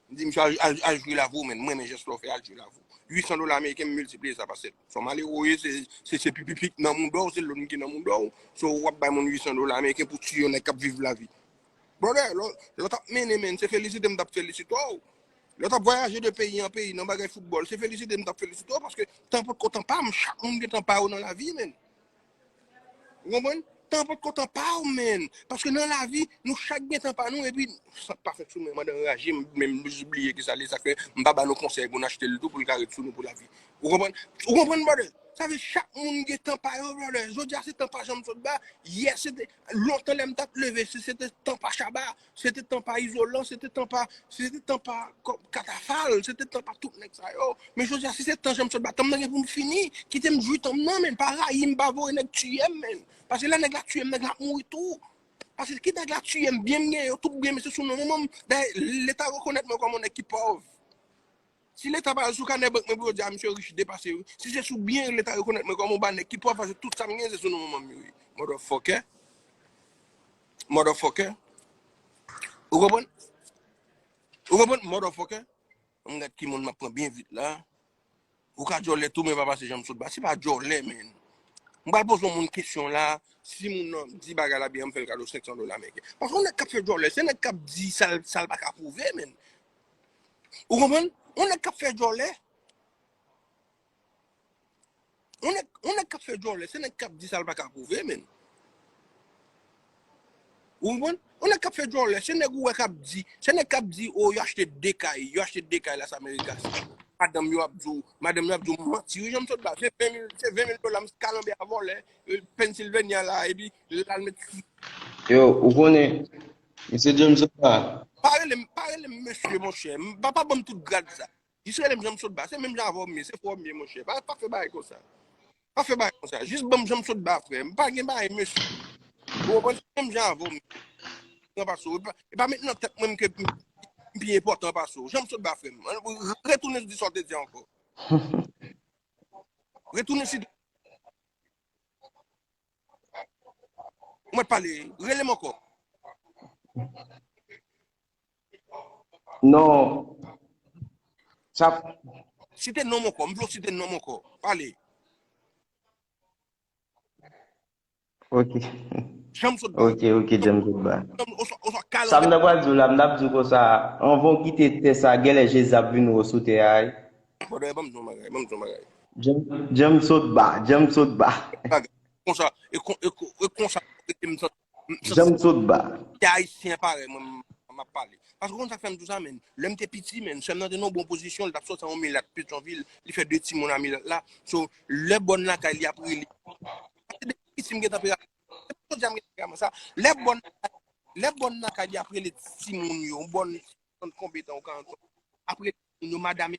M di, misye, al, al, al jwe lavi w, men. Mwen, men jès la w fè, al jwe lavi w. Uit san dola ameriken, m miltipliye sa pa sèt. Se yon malere w ye, se, se, se pipipik nan mouda w, se lòn ki nan mouda w. So, w ap bay moun uit san dola ameriken pou tiye yon nèg k ap viv lavi. Brother, lè, lè w t ap mennen, men, se felisite m t ap felisite w. Lè w t ap vwayaje de peyi an peyi nan bagay foutbòl, se felisite m t ap felisite w, paske tan potko tan pa m, chak moun gen tan pa yo nan lavi, men. Ou konprann? Tan potko tan pa w, men. Paske nan lavi, nou chak gen tan pa nou, epi sa pa fèt sou mwen, m andan raje, m menm bliye ki sa li, sa fè m pa ba nou konsèy pou n achte l tou, pou l ka ret sou nou pou lavi. Ou konprann? Ou konprann, brother? Sa vle chak moun gen tan pa yo, brother. Jodi a se tan pa Jean Sotba, yè se te, lontan lè m t ap leve, se, se te tan pa Shabba. Se te tan pa Izolan, se te tan pa, se te tan pa kò-, Katafal, se te tan pa tout nèg sa yo. Men jodi a, si se tan Jean Sotba, tan m nan gen pou m fini, kite m jwi tan m nan, men pa rayi m, pa voye nèg tiye m, men. Paske lè nèg la tiye m, nèg la ap mouri tou. Paske ki nèg la tiye m, byen m gen yo, tout byen m se sou non manman m. Dayè, leta rekonèt mwen kòm yon nèg ki pòv. Si leta pa al sou kanè bank mwen pou yo di a misye rich depase wi. Si se sou byen leta rekonèt mwen kòm yon ba nèg ki pòv paske tout sa m gen se sou non manman m yo ye. Motherfucker. Motherfucker. Ou konprann? Ou konprann? Motherfucker. Ann gad ki moun m ap pran byen vit la. Ou ka djòlè tou men pa pase Jean Sotba. Se pa djòlè, men. M pral poze yon moun kesyon la. Si moun nan di bagay la byen, m fè l kado senk san dola ameriken. Paske yon nèg k ap fè djòlè, se nèg k ap di sa l, sa l pa ka pwouve, men. Ou konprann? Yon nèg k ap fè djòlè. Yon nèg, yon nèg k ap fè djòlè, se nèg k ap di sa l pa ka pwouve, men. Ou konprann? Yon nèg k ap fè djòlè, se nèg ou wè k ap di, se nèg k ap di, o, yo achte de kay, yo achte de kay Las Americas. Madanm yo ap di w, madanm yo ap di w manti, wi, Jean Sotba, se ven mil, se ven mil dola, m kalanbè a vòlè, e, Pennsylvania la, epi l al met. Yo, ou konnen, mesye James Sotba. Pa rele m, pa rele m mesye, monchè. M, pa, pa ban m tout grad sa. Jis rele m Jean Sotba. Se menm jan avè w m ye. Se frè w m ye, monchè. Pa, pa fè bagay konsa. Pa fè bagay konsa. Jis ban m Jean Sotba, frè. M pa gen bagay, mesye. Ou konprann? Se menm jan avè w m ye. Pran pase w. E pa, e pa met nan tèt mwen ke m, m pi enpòtan pase w. Jean Sotba, frè m. Retounen di sa w te di a ankò. Retounen site. Ou mèt pale, rele m ankò. Non. Sa Site non m ankò, m vle w site non m ankò. Pale. Ok. Janm sot ba. Ok, ok, James Sotba. Oswa, oswa Sa m kalan. nan pral di w la, m t ap di w konsa, anvan w kite tè sa, genlè Jezi ap vin wè w sou tè a. Brother, ban m di w yon bagay, ban m di w yon bagay. James Sotba, James Sotba. Bagay. Konsa, e kon- e kon- e konsa, e m santi m santi James Sotba. se ayisyen parèy mwen m ap pale. Paske w konn sa k fè m di w sa, men lè m te piti, men sè m nan te nan yon bon pozisyon, li t ap sòti an milat Petyonvil, li fè de timoun a milat la. So, lè bòn lakay li ap rele. Se depi piti m gentan pera. Depi jodi a m gentan pera sa. Lè bòn lè bòn lakay li ap rele timoun yo, yon bòn trant konbyen tan ou karant tan, ap rele timoun yo, madanm,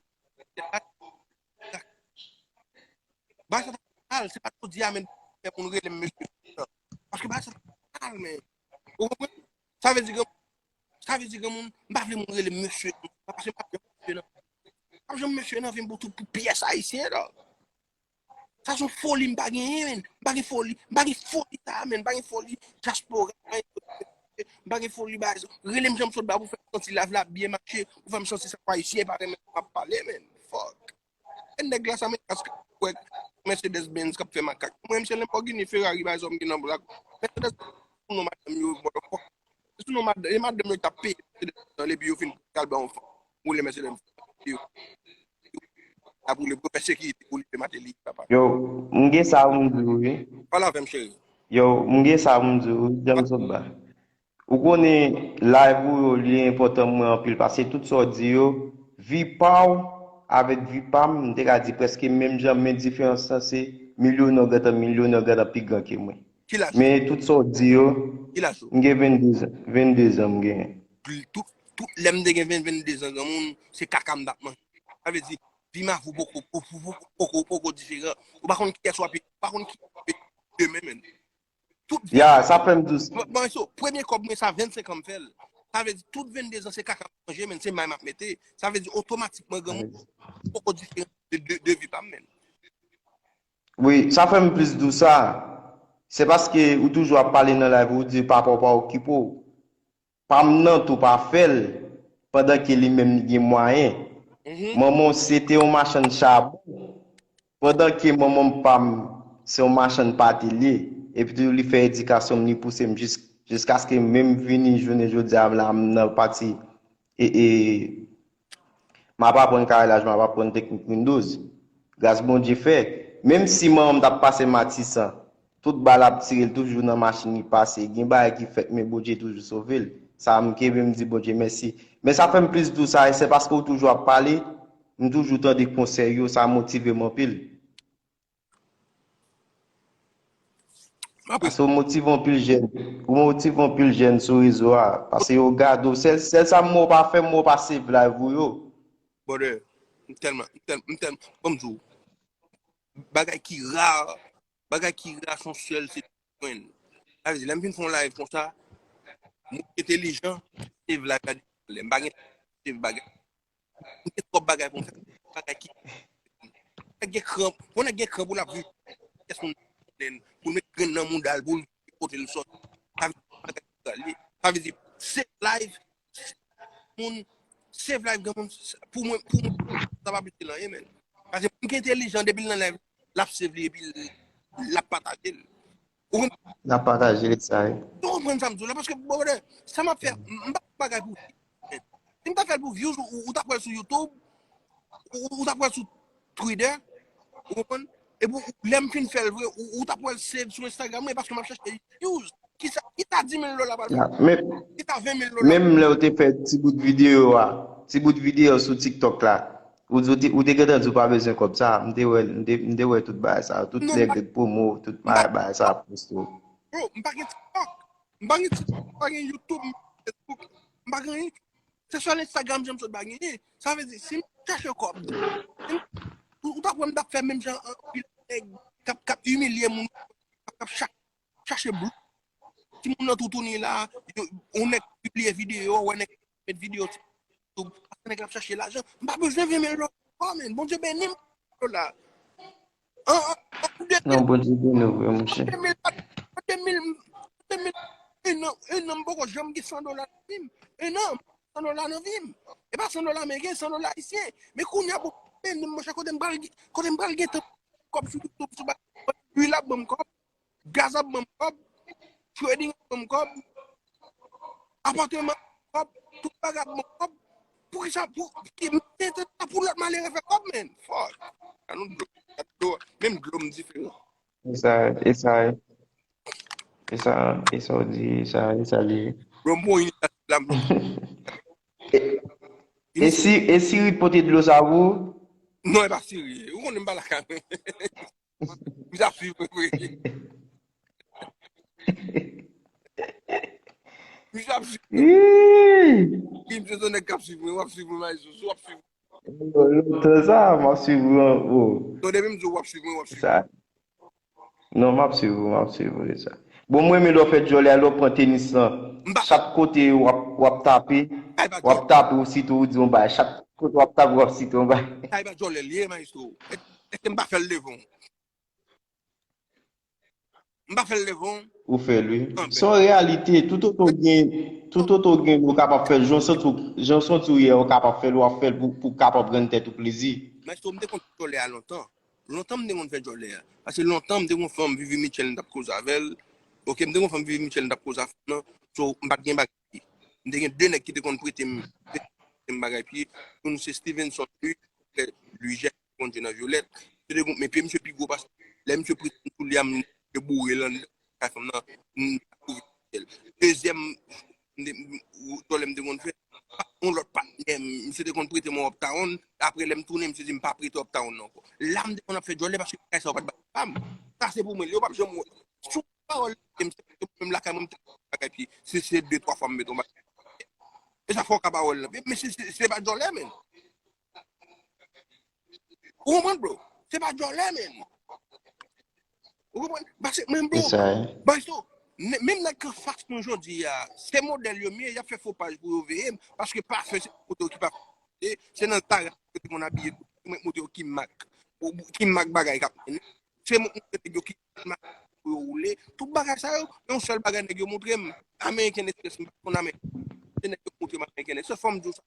bagay sa ta mal, se pa jodi a, men fè moun rele m mesye. Paske bagay sa ta mal, men. Ou konprann? Sa vle di granmoun, sa vle di granmoun, m pa vle moun rele m mesye. Paske m pa janm mesye nan. M pa janm mesye nan vi m pou tout pou pyès ayisyen la. Sa se yon foli m pa genyen, men. M pa gen foli, m pa gen foli sa, men. M pa gen foli dyaspora, m pa gen foli, m pa gen foli bagay sa. Rele m James Sotba pou fè m santi live la byen mache, pou fè m santi sa ayisyen pa renmen m ap pale, men. Fuck. E nèg la sa, men, paske kwè Mercedes Benz k ap fè makak. Mwen, m se Lamborghini, Ferrari, bagay sa m gen nan bra. Mercedes, pou non madanm yo, motherfucker. Se sou non madanm, e madanm yo k t ap peye Mercedes Benz, epi yo fin pral ban yon fanm. Woule Mercedes Benz. Yo ap woule pou fè sekirite pou li te mate li, papa. Yo, m gen sa pou m di w, wi. Pale avè m, cheri. Yo, m gen sa pou m di w, wi, James Sotba. Ou konnen, live ou yo, li enpòtan mwen anpil, paske tout sa w di yo, vi pa w avèk vi pa m, m te ka di prèske menm jan, men diferans lan se milyonè w gentan, milyonè w gentan pi gran ke mwen. Ki laj? Men tout sa w di yo, Ki laj ou? M gen vennde zan, vennde zan m genyen. Tout, tout lè m te gen ven, vennde zan, granmoun, se kaka m t ap manje. Sa vle di, vi m avè w poko, poko, poko, poko diferan. Ou pa konn kiyès w ap ye, ou pa konn kiyès w ap ye demen, men. Tout vi Ya, sa fè m di w. Bon, bon, so, premye kòb mwen sa, vennsenk an m fè l. Sa vle di, tout vennde zan, se kaka m manje, men, se may m ap mete. Sa vle di, otomatikman, granmoun, poko diferan de, de, de vi pa m, men. Wi, sa fè m plis di w sa. Se paske ou toujou ap pale nan live ou di papa w pa okipe w. Pa m nan tou pa fè l, pandan ke li menm li gen mwayen. Mhm. Manman w se te yon machann chabon, pandan ke manman m pa m se yon machann pate li ye. Epi tou li fè edikasyon m, li pouse m jis, jiskaske menm vini jounen jodi a la, m nan pati e, e, m ap aprann karelaj, m ap aprann teknik Windows. Gras Bondye fè, menm si manman m t ap pase Matisan, tout bal ap tire l toujou nan machin li pase. Gen bagay ki fèt, men Bondye toujou sove l. Sa m kenbe, m di Bondye mèsi. Men sa fè m plis di w sa, e se paske w toujou ap pale, m toujou tande konsèy yo, sa motive m anpil. Paske ou motive anpil jèn. Ou motive anpil jèn sou rezo a. Paske yo gade w. Sèl, sèl sa m wè w pa fè, m wè w pa save live ou yo. Brother, m tèlman, m tèlman, m tèlman, ban m di w, bagay ki ra, bagay ki ra se yon sèl se mwen. Sa vle di, lè m fin fè yon live konsa, moun entelijan, save live la, lè m pa gen save bagay. M gen twòp bagay pou m fè. Bagay ki. Nèg gen kran, pou nèg gen kran pou l ap viv. Kès moun konnen pou l met grenn nan mouda l, pou l kote l sòti. Sa vle di, bagay ki pral ye. Sa vle di, save live, moun, save live, granmoun, pou mwen, pou mwen, sa pa plis ke l anyen, men. Paske moun ki entelijan, depi l nan live, l ap save li, epi l, l ap pataje l. Ou konprann? N ap pataje sa, wi. Ou konprann sa m di w la? Paske, bon, brother, sa m ap fè, m m pa fè bagay pou views, men. Si m ta fè l pou views, ou, ou t ap wè l sou YouTube, ou, ou t ap wè l sou Twitter, ou konprann? Epi ou, lè m fin fè l vre, ou, ou t ap wè l save sou Instagram, wi, paske m ap chache views. Kisa, kisa dis mil dola pral fè? Ya, men, Kisa ven mil dola? Menm lè w te fè ti bout videyo a, ti bout videyo sou TikTok la, ou di, ou te, ou te gentan di w pa bezwen kòb sa, m te wè, m te, m te wè tout bagay sa, tout Non, nèg pa- de promo, tout bagay, bagay sa ap poste w. Bro, m pa gen TikTok. M pa gen TikTok, m pa gen YouTube, m pa gen Facebook. M pa gen anyen. Se sèl Instagram James Sotba genyen. Sa vle di, si m chache kòb, si m- ou, ou ta kwè m t ap fè menm jan anpil nèg k ap, k ap imilye moun, k ap, k ap cha- chache blou. Timoun nan toutouni la, yo- yon nèg pibliye videyo, wè nèg met videyo sou YouTube, paske nèg la ap chache lajan. M pa bezwen ven mil dola, men Bondye beni m, dola. An, an, an, de mil, non, Bondye beni w vre, monchè. An de mil, an de mil, an de mil, en an, en an, m poko janm gen san dola nan vi m. En an, san dola nan vi m. E pa san dola ameriken, san dola ayisyen. Men kounye a, bon, men monchè, kote m pral gen, kote m pral gen tan kòb sou YouTube, sou ba-, lwil ap ban m kòb, gaz ap ban m kòb, trading ap ban m kòb, apatman ap ban m kòb, tout bagay ap ban m kòb. Poukisa, pou, ki, men, se sa pou lòt malere fè kòb, men. Fuck. An nou dlo, dlo, menm dlo m diferan. E sa, e sa, e sa, e sa w di, e sa, e sa li ye. Bro, m pran yon inisyal la, m pran. E, e si, e Siri pote dlo sa pou ou? Non, e pa Siri. Ou konnen m pa lakay mwen. Misye ap swiv mwen vre. Misye ap swiv mwen. Ih! Misye se nèg k ap swiv mwen, w ap swiv mwen, Maestro, w ap swiv mwen. Lontan sa, m ap swiv ou an, o. Non, depi m di w w ap swiv mwen, w ap swiv mwen. Sa. Non, m ap swiv ou, m ap swiv ou, se sa. Bon, mwen, men lè w fè djòlè a, lè w pran tenis lan, chak kote w ap, w ap tape, w ap tape, osito ou di yon bagay. Chak kote w ap tape, w ap site yon bagay. Sa e pa djòlè l ye, Maestro. Èske m pa fè l devan w? M pa fè l devan w? Ou fè l, wi. Se yon reyalite. Toutotan w gen, toutotan w gen, ou kapab fè l. Jan w santi w, jan w santi w ye, ou kapab fè l, w ap fè l pou, pou w kapab rann tèt ou plezi. Maestro, m te konn fè djòlè a lontan. Lontan m te konn fè djòlè a. Paske lontan m te gon fanm, Vivi Mitchell, m t ap koze avè l. Oke, m te gon fanm, Vivi Mitchell, m t ap koze a fanm nan. So, m pa t gen bagay. M te gen de nèg ki te konn prete m, prete m bagay pye. Youn se Stevenson Louis, Louis Jacques, Bondye nan Violette. Se te gon, men pye misye pi gwo pase. Lè misye prete m soulye a, m te boure l anndan kay fanm nan. M twouve l. Dezyèm, m te, m, djòlè m te konn fè, yon lòt patnè m, misye te konn prete m yon Uptown. Apre, lè m tounen, misye di m pa prete Uptown nan ankò. La, m te konn ap fè djòlè paske bagay sa yo pa t bay pa m. Sa se pou mwen, yo p ap janm wè. Sou pawòl, m se menm lakay mwen, m te bagay pye. Se, se de, twa fwa m mete yon bagay. E sa fè w ka pawòl lan. Men se, se, se pa djòlè, men. Ou konprann, bro? Se pa djòlè, men. Ou konprann? Paske, men, bro, bagay sa yo, menm nèg k anfas nou jodi a, se modèl yo m ye, y ap fè fo paj pou yo veye m, paske pa fè se kote yo ki pa fè, se nan Zara yo te konn abiye tou. Mwen montre yo ki mak, ki mak bagay k ap mennen. Se mwen montre nèg yo ki mak pou yo woule. Tout bagay sa yo, yon sèl bagay nèg yo montre m. American Express, m pa konn American. Se nèg yo montre m American Express. Fò m di w sa.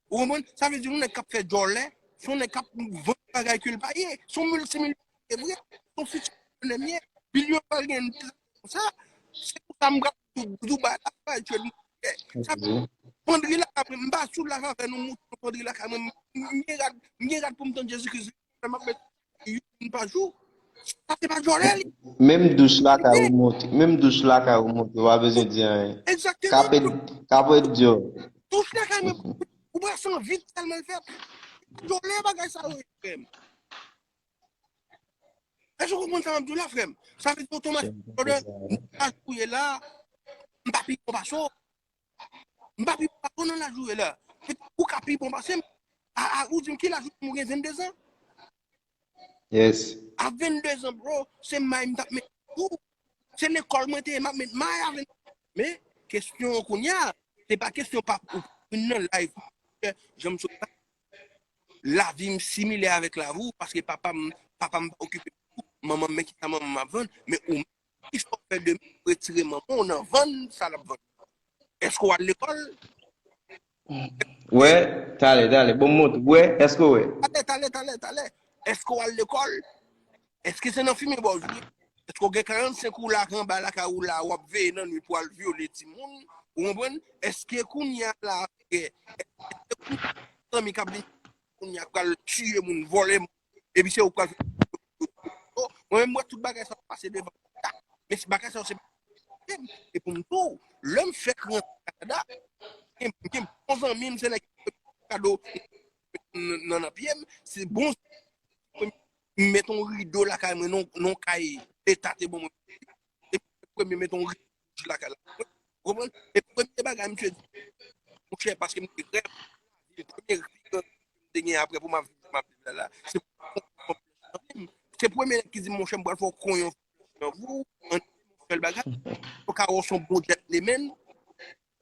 Ou konprann? Sa vle di, yon nèg k ap fè djòlè, se yon nèg k ap vann bagay ke l pa ye. Se yon miltimilyonè vre, se yon fiti miltimilyonè. Bilyon pral gen de zan konsa. Se pou sa m pral Dubai la, pral tchwe m. Sa, pandri lakay mwen, m pa sou live avè nou, m montre nou pandri lakay mwen, m, m gen rad, m gen rad pou m tann Jezikri, m ap met youn pa jou. Sa se pa djòlè li. Menm douch lakay ou monte, menm douch lakay ou monte, ou pa bezwen di anyen. Egzakteman. Kapèt, kapèt djòl. Douch lakay mwen, ou pa san vit tèlman l fèt. Djòlè bagay sa yo, frè m. Èske w konprann sa m ap di w la, frè m? Sa vle di otomatik, pandan m pa jwe la, m pa pi bon pase w. M pa pi bon pase w nan laj ou ye la. Ou ka pi bon pase m. A, a, ou di m ki laj ou, ou gen vennde zan? Yes. A vennde zan, bro, se may m t ap met ou. Se lekòl mwen te ye, m ap met may a vennde zan. Men, kesyon an kounye a, se pa kesyon pa ou vin nan live. Jan m sot la, lavi m similè avèk lavi w, paske papa m, papa m pa okipe m, manman m, men kisa manman m ap vann, men ou menm, kisa w fè de retire manman w nan vann sa l ap vann? Èske w al lekòl? Wè, talè, talè. Bon, m montre. Wè, èske w wè? Talè, talè, talè, talè. Èske w al lekòl? Èske se nan fimen ba w jwe? Èske w gen karannsenk ou la, anba lakay ou la, w ap veye nan nwit pou al vyole timoun? Ou konprann? Èske kounye a la, èske kounye a zanmi k ap vin kounye a k pral tiye moun, vòlè moun, epi se ou k pral fè. Mwen menm, m wè tout bagay sa yo pase devan m. Men si bagay sa yo se pa m, e pou m tou, lè m fèk rantre Kanada, m gen, m gen bon zanmi m, se nèg ki kado nan, nan pye m, se bon, m met yon rido lakay mwen, non, non kay leta te ban mwen. E premye met yon rido lakay la. Ou konprann? E premye bagay, misye di, monchè, paske m te rèv, premye rido m te gen apre pou m ap viv, m ap viv la, la, se, se premye nèg ki di m, monchè, m pral fè w konn yon nan vou, an sèl bagay, ou ka wè w se yon bon gentleman.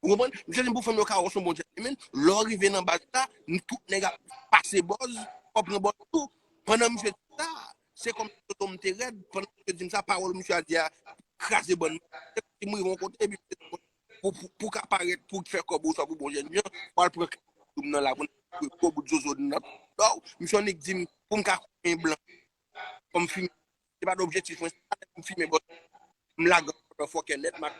Ou konprann? Misye di m pou fanmi yo ka wè w se yon bon gentleman. Lè w rive nan baz la, n-, tout nèg ap pase bòz, w ap pran bòz tou. Pandan misye di sa, Se kòm si Zozo m te rèd, pandan misye di m sa, pawòl misye a di a kraze bann mwen. Se kòm si m rive yon kote, epi pou, pou, pou ka parèt, pou fè kòb ou swa pou bon jèn jan, w al pran kado m nan la, pou n gwo bout Zozo nan. Misye annik di m, pou m ka koupe blan, kòm fimen. Se pa t objektif mwen, se pa lè m fimen bòs. M lage anba fòkè nèt, m ap,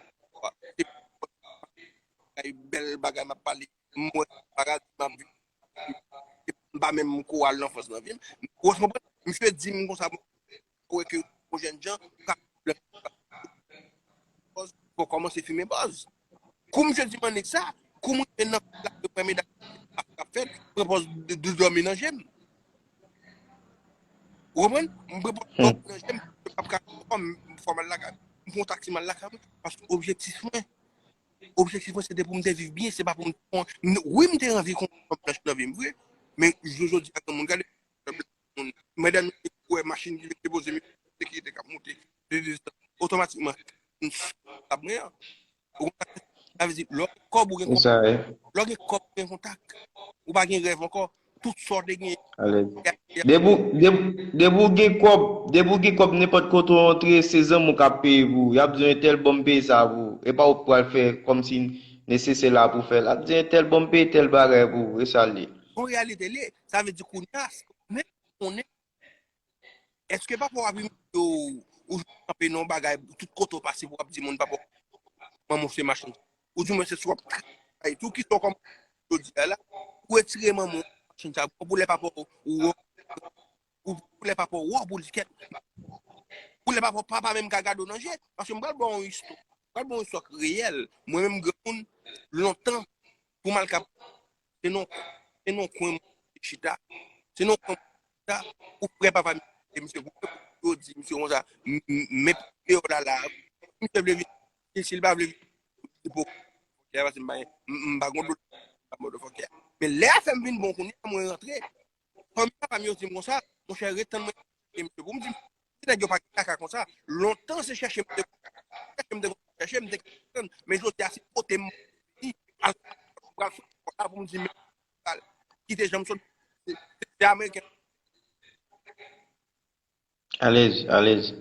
se bèl bagay m ap pale, m wè bagay m ap viv. M pa menm kou al nan fòs nan vi m. Ou konprann? Misye di m konsa, m wè ke yon jèn jan ka fè kòb, fò kòmanse fimen bòs. Kou misye di m annik sa, kou m rive nan lari, mwen medam ap fèt, mwen pran pòz de, de dòmi nan je m. Ou konprann? Mwen pran pòz dòmi nan je m, mwen p ap ka fò m, fò m al lakay. Mwen pran yon taksi, m al lakay mwen, paske objektif mwen, objektif mwen, se te pou m te viv byen, se pa pou m te pran, wi, m te anvi konn yon fanm blanch nan vi m vre, men jodi a, granmoun, gade, moun, medam yo wè machin ki depoze, sekirite k ap monte, otomatikman, m ap mwen an. Ou konprann? Sa vle di, lè w gen kòb, ou gen kontak. Lè w gen kòb, ou gen kontak. Ou pa gen rèv ankò. Tout sa w te gen. Alèz. Depi w, depi, depi w gen kòb, depi w gen kòb, nenpòt kote w antre, se zanmi w k ap peye pou ou. Y ap di w entèl ban m peye sa pou ou. E pa ou k pral fè kòmsi nesesè la pou w fè l. Ap di entèl ban m peye tèl bagay pou ou. E sa l ye. Yon reyalite l ye. Sa vle di kounye a, menm konnen Èske papa w ap imilye w, ou jwenn kanpe nan yon bagay, tout kote w pase pou w ap di moun papa w, manman w se machann? Ou di mwen se sou w ap travay tou, ki sou kòm jodi a la, ou retire manman w machann sa, pou lè papa w, ou, ou pou lè papa w wè w pou l di kèt, pou lè papa w, papa menm ka gade w nan je, paske m pral ba w yon istwa, m pral ba w yon istwa k reyèl, mwen menm granmoun, lontan, pou m al kap, se nan, se nan kwen mwen chita, se nan kwen mwen chita, ou frè papa m, e misye goumen pou yo di misye konsa, m, m, men deyò la la, misye vle vin, si, si l pa vle vin, li poko, fòkè, paske m pa, m, m pa gon dlo, pa motherfucker. Men lè afè m vin bon kounye a, mwen rantre, fanmi papa m yo di m konsa, monchè, ret tann mwen, e misye pou m di, si nèg yo pa gen kaka konsa, lontan se chèche m te konn chèche, m te konn chèche, m te konn tann, men jodi a se pote m vini, al pral sou kò la pou m di men, kite jan m sot, se, se ameriken. Alèz, alèz.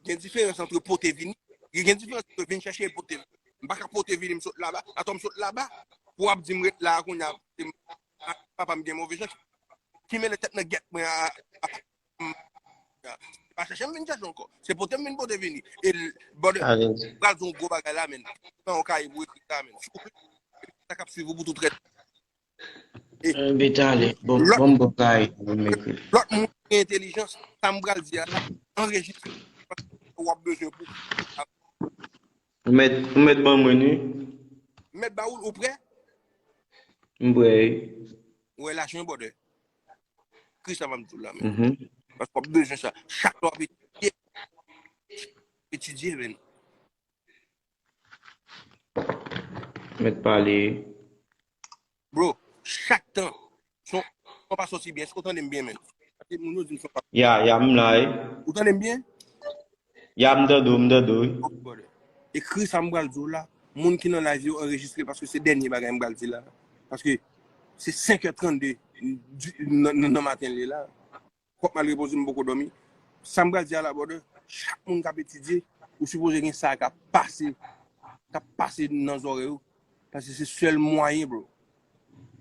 Gen diferans ant pote vini, gen diferans ant vin chèche e pote vini. M pa ka pote vini, m sot laba, atò m sot laba, pou w ap di m ret la a kounye a, papa m gen move jan, ki mele tèt nan gèt mwen a, a, a, se pa chèche m vin chèche ankò. Se pote m vin pote vini. E l, brother, pral di yon gwo bagay la, men. Nan yon kaye pou ekri sa, men. Souple, sa k ap swiv ou pou tout rès. E Enben, talè. Bon, lòt, bon, bon, kay, bon, m ekri. Lòt moun ki gen entèlijans, sa m pral di a la, anrejistre. W ap bezwen pou. Ou mèt, ou mèt ban mwen, wi. M mèt ba ou l, ou prè? M prè, wi. Ou wè lajan, brother. Kris sa va m di w la, men. Mhm. Paske w ap bezwen sa. Chak lè w ap etidye, etidye, men. Mèt pale. Bro, chak tan, son, son pa soti byen. Èske w tande m byen, men? Paske moun yo di m son pa. Ya, ya, m la, wi. Ou tande m byen? Ya, m tande w, m tande w, wi. Ok, brother. Ekri sa m pral di w la. Moun ki nan live yo anrejistre paske se dènye bagay m pral di la. Paske se senk è trannde di, nan, nan, nan maten li la. Fòk m al repoze m, m poko dòmi. Sa m pral di a la, brother, chak moun k ap etidye, ou sipoze gen sa k ap pase, k ap pase nan zòrèy ou. Paske se sèl mwayen, bro.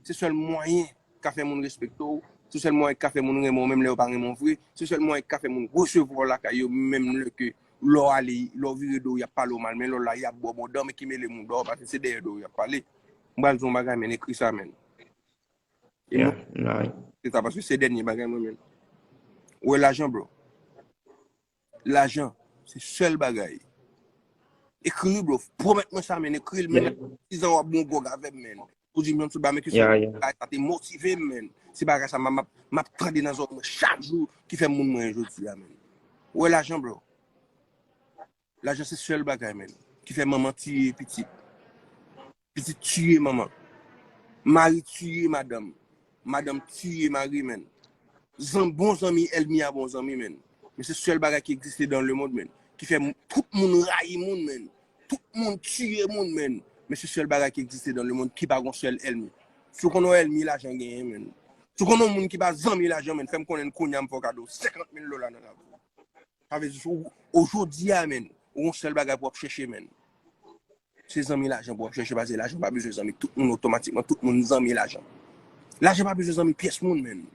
Se sèl mwayen k ka fè moun respekte w. Se sèl mwayen k ka fè moun renmen w, menm lè yo pa renmen w vre. Se sèl mwayen k ka fè moun resevwa w lakay yo, menm lè ke lè w ale, lè w vire do w, y ap pale w mal, men lè w la, y ap ba w bon dan, men ki mele moun dòw, paske se dèyè do w y ap pale. M pral di w yon bagay, men, ekri sa, men. E mwen, se sa, paske se dènye bagay mwen menm. Ou wè lajan, bro. Lajan, se sèl bagay. Ekri l, bro. Pwomèt mwen sa, men. Ekri l, men. Sizan w ap bon gwòg avè m, men. Ou di m yon sou ba, men ki sou bagay sa te motive m, men. Se bagay sa, m ap, m ap tande nan zòrèy mwen chak jou ki fè moun mwen jodi a, men. Ou wè lajan, bro. Lajan se sèl bagay, men, ki fè manman tiye pitit. Pitit tiye manman. Mari tiye madanm. Madanm tiye mari, men. Zan-, bon zanmi, ènmi a bon zanmi, men. Men se sèl bagay ki egziste dans le monde, men. Ki fè m-, tout moun rayi moun, men. Tout moun tiye moun, men. Men se sèl bagay ki egziste dans le monde ki pa gon sèl ènmi. Si w konn yon ènmi, lajan genyen, men. Si w konn yon moun ki pa zanmi lajan, menn, fè m konnen kounye a, m fè w kado senkant mil dola nan lavi w. Sa vle di, ou, ou jodi a, menn, ou gon sèl bagay pou w ap chèche, menn. Se zanmi lajan pou w ap chèche, paske lajan pa bezwen zanmi tout moun otomatikman. Tout moun zanmi lajan. Lajan pa bezwen zanmi pyès moun, menn.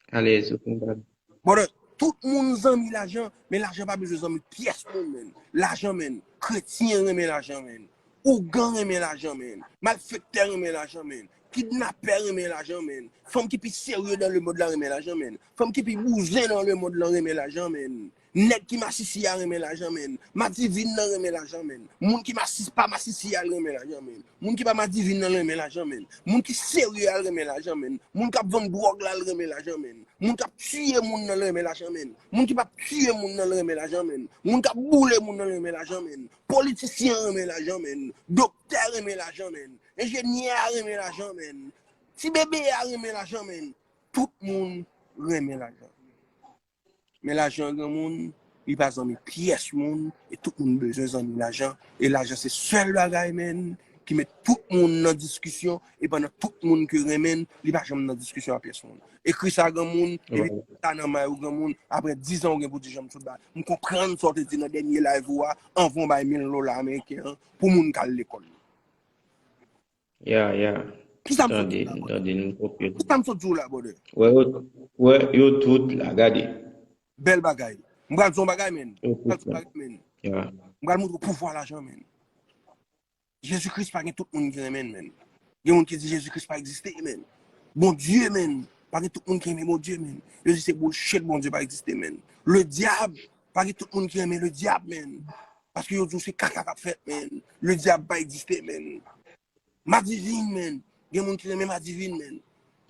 Alèz, ou konprann. Brother, tout moun zanmi lajan, men lajan pa bezwen zanmi pyès moun, menn. Lajan, menn. Kretyen renmen lajan, menn. Ougan renmen lajan, menn. Malfektè renmen lajan, menn. Kidnapè renmen lajan, menn. Fanm ki pi serye nan lemond la renmen lajan, menn. Fanm ki pi bouzen nan lemond lan renmen lajan, menn. Nèg ki masisi a renmen lajan, menn. Madivin nan renmen lajan, menn. Moun ki masis pa masisi a l renmen lajan, menn. Moun ki pa madivin nan renmen lajan, menn. Moun ki serye a l renmen lajan, menn. Moun k ap vann dwòg la l renmen lajan, menn. Moun k ap tiye moun nan l renmen lajan, menn. Moun ki p ap tiye moun nan l renmen lajan, menn. Moun k ap boule moun nan l renmen lajan, menn. Politisyen an renmen lajan, menn. Doktè renmen lajan, menn. Enjenyè a renmen lajan, menn. Ti bebe a renmen lajan, menn. Tout moun renmen lajan. Men lajan, granmoun, li pa zanmi pyès moun, e tout moun bezwen zanmi lajan. E lajan se sèl bagay, menn, ki met tout moun nan diskisyon, e pandan tout moun ke renmen l, li pa janm nan diskisyon ak pyès moun. Ekri sa, granmoun, epi sa nan may ou, granmoun, apre diz an ou gen pou di jan m sot ba. M konprann sa w te di nan dènye live ou a, anvan w bay mil dola ameriken an, pou moun k al lekòl. Ya, ya. Kisa m sot di w la, brother? Tande, tande, m konprann. Kisa m sot di w la, brother? Wè, yo, wè, yo tout la, gade. Bèl bagay. M pral di w yon bagay, menn. M pral di w yon bagay, menn. M pral montre w pouvwa lajan, menn. Jezi Kris pa gen tout moun ki renmen l, menn. Gen moun ki di Jezi Kris pa egziste, menn. Bondye, menn. Pa gen tout moun ki renmen Bondye, menn. Yo di se bullshit, Bondye pa egziste, menn. Le dyab, pa gen tout moun ki renmen le dyab, menn. Paske yo di w se kaka k ap fèt, menn. Le dyab pa egziste, menn. Madivin, menn. Gen moun ki renmen madivin, menn.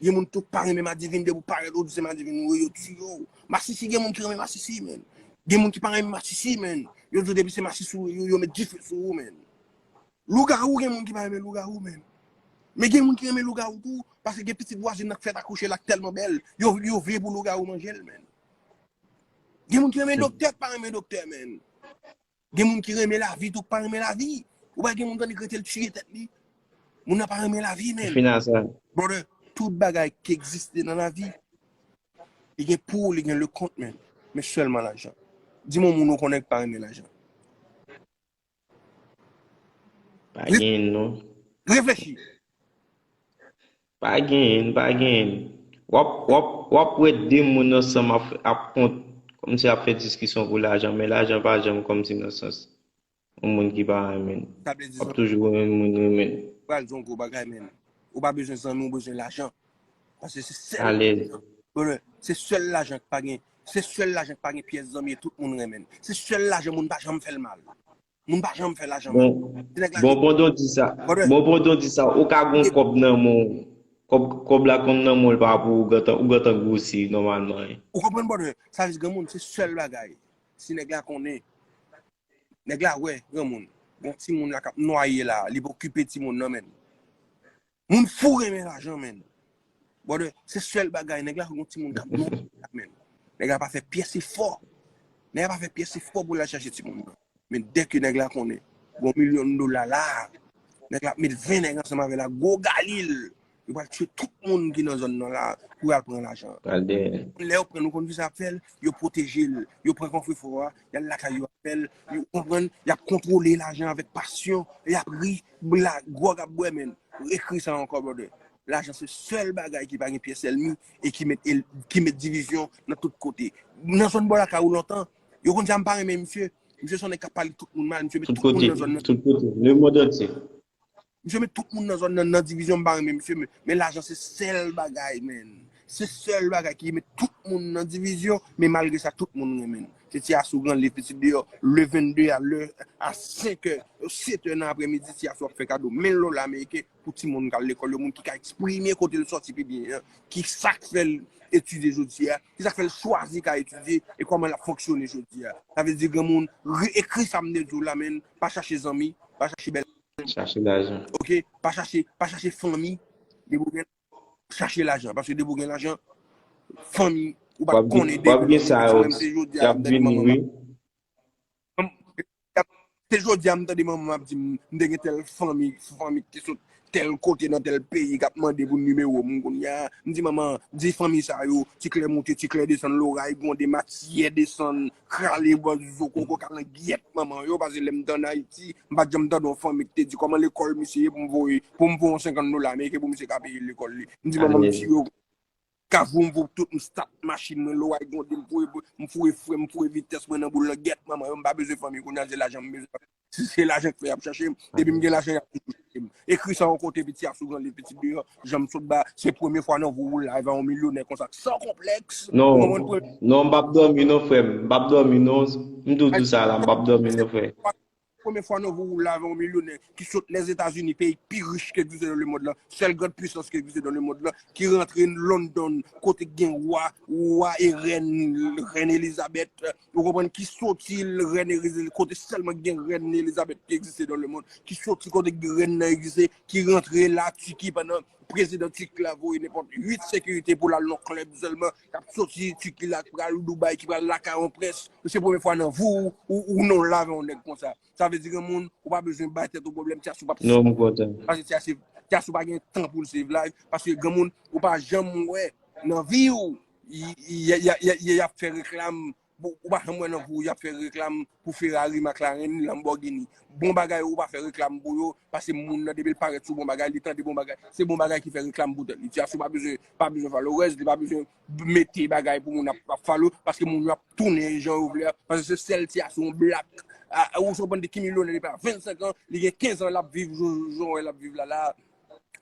Gen moun tou k pa renmen madivin, depi w parèt ou di se madivin ou ye, yo tiye w. Masisi, gen moun ki renmen masisi, menn. Gen moun ki pa renmen masisi, menn. Yo di w depi se masisi ou ye, yo, yo met dife sou ou, menn. Lougawou, gen moun ki pa renmen lougawou, menn. Men gen moun ki renmen lougawou tou, paske gen pitit vwazin nan k fèt akouche la k tèlman bèl, yo, yo vle pou lougawou manje l, menn. Gen moun ki renmen doktè, k pa renmen doktè, menn. Gen moun ki renmen lavi tou k pa renmen lavi. Ou pa gen moun tande k rete l tiye tèt li. Moun nan pa renmen lavi, menn. Final sa. Brother, tout bagay ki egziste nan lavi, li gen pour, li gen le contre, menn. Men sèlman lajan. Di m yon moun ou konnen k pa renmen lajan. Pa genyen, non. Reflechi. Pa genyen, pa genyen. W ap, w ap, w ap wè de moun ansanm ap, ap kont, kòmsi ap fè diskisyon pou lajan, men lajan pa janm kòmsi nan sans yon moun ki pa renmen. W ap toujou wè yon moun renmen. Pral di yon gwo bagay, menn. Ou pa bezwen zanmi, ou bezwen lajan. Paske se sèl. Alèz. Se sèl lajan k pa gen. Se sèl lajan k pa gen pyès zanmi e tout moun renmen l. Se sèl lajan moun pa janm fè l mal. Moun pa janm fè lajan. Bon, bon, pandan w di sa, bon, pandan w di sa, ou ka gon kòb nan men w. Kòb, kòb la konn nan men w, l pa pou ou gentan, ou gentan gwosi nòmalman. Ou konprann, brother? Sa vle di granmoun, se sèl bagay. Si nèg la konnen, nèg la wè, granmoun, gon timoun la k ap nwaye la, li pa okipe timoun nan, menn. Moun fou renmen lajan, menn. Brother, se sèl bagay, nèg la gon timoun k ap nwaye la, menn. Nèg la pa fè pyès efò. Nèg la pa fè pyès efò pou l al chache timoun nan. Men dèke nèg la konnen gon milyon dola la, nèg la ap met ven nèg ansanm avè l ak gwo galil. Yo pral tiye tout moun ki nan zòn nan la pou y al pran lajan an. Lè yo pran l, ou konn kisa y ap fè l? Yo pwoteje l. Yo pran kòfrefò a, y al lakay yo avè l. Ou konprann? Y ap kontwole lajan avèk pasyon. Y ap ri, blag, gwòg ap bwè, menn. Ekri sa ankò, brother. Lajan se sèl bagay ki pa gen pyès ènmi e ki met, ki met divizyon nan tout kote. Nan zòn bò lakay ou lontan, yo konn di a m pa renmen misye. Misye se yon nèg k ap pale tout moun mal, misye met tout moun nan zòn nan. Tout kote, lemond antye. Misye met tout moun nan zòn nan nan divizyon, m pa renmen misye, men, men lajan se sèl bagay, menn. Se sèl bagay ki met tout moun nan divizyon, men malgre sa, tout moun renmen l. Se ti asou gran li, pitit deyò, le vennde a lè, a senk è, sèt è nan aprèmidi, ti asou ap fè kado mil dola ameriken pou timoun k al lekòl yo, moun ki ka eksprime kote l sòti pi byen an, ki sa k fè l etidye jodi a, ki sa k fè l chwazi k al etidye, e kòman l ap fonksyone jodi a. Sa vle di, granmoun, re-, ekri sa m te di w la, menn, pa chache zanmi, pa chache bèl Chache lajan. Ok, pa chache, pa chache fanmi. Depi w gen, chache lajan. Paske depi w gen lajan, fanmi, ou pa konnen demen. W ap gen sa yo, y ap vini, wi. Se jodi a m tande manman m ap di m, m te gen tèl fanmi, fanmi ki te sot tèl kote nan tèl peyi k ap mande pou nimewo m kounye a. M di manman, di fanmi sa yo, ti klè moute, ti klè desann, loray gwonde, matyè desann, krale bò zo koko kalangyèt manman yo, paske lè m t ann Ayiti, m pa t janm tande yon fanmi ki te di kòman lekòl misye ye pou m voye, pou m voye yon senkant dola ameriken pou misye ka peye lekòl li. M di manman m si yo kavou m voye tout, m stat machin mwen, loray gwonde, m foure, m foure fren, m foure vitès mwen nan boul langyèt manman yo, m pa bezwen fanmi kounye a, se lajan m bezwen. Si se lajan k fè y ap chache m, depi m gen lajan y ap toujou chache m. Ekri sa yon kote, piti a sou gran liv, piti deyò, jan m sot ba, se premye fwa nan vi w ou live a yon milyonè konsa, san konplèks. Ou konprann? Non, non, m p ap dòmi non frè m, m p ap dòmi non. M tou di w sa la, m p ap dòmi non frè. Premye fwa nan vi w ou live a yon milyonè ki sot Lèzetazini, peyi ki pi rich ki egziste nan lemonn lan, sèl grand pwisans ki egziste nan lemonn lan, ki rantre London, kote k gen wa, wa e rèn, rèn Elizabeth, ou konprann, ki soti rèn Eliz-, kote sèlman gen rèn Elizabeth ki egziste nan lemonn, ki soti kote rèn nan egziste, ki rantre la Tiki pandan prezidan Tiki la voye nenpòt uit sekirite pou l al nan klèb sèlman, k ap soti Tiki la, k pral Dubai, ki pral lakay yon prens. Se premye fwa nan vi w ou, ou nan live yon nèg konsa. Sa vle di granmoun, ou pa bezwen bay tèt ou pwoblèm, Tyasou p ap save. Paske Tyasou pa gen tan pou l save live. Paske granmoun, ou pa janm wè nan vi w, y ap fè reklam. Ou pa janm wè nan vi w y ap fè reklam pou Ferrari, McLaren, Lamborghini. Bon bagay ou pa fè reklam pou yo, paske moun nan depi l parèt sou bon bagay, li tande bon bagay, se bon bagay ki fè reklam pou tèt li. Tyasou pa bezwen, pa bezwen followers, li pa bezwen mete bagay pou moun ap, ap follow, paske moun yo ap tounen jan yo vle a, paske se sèl Tyasou yon black. Ou se konprann de ki milyonè depi a vennsenk an, li gen kenz an l ap viv jan w wè l ap viv la la.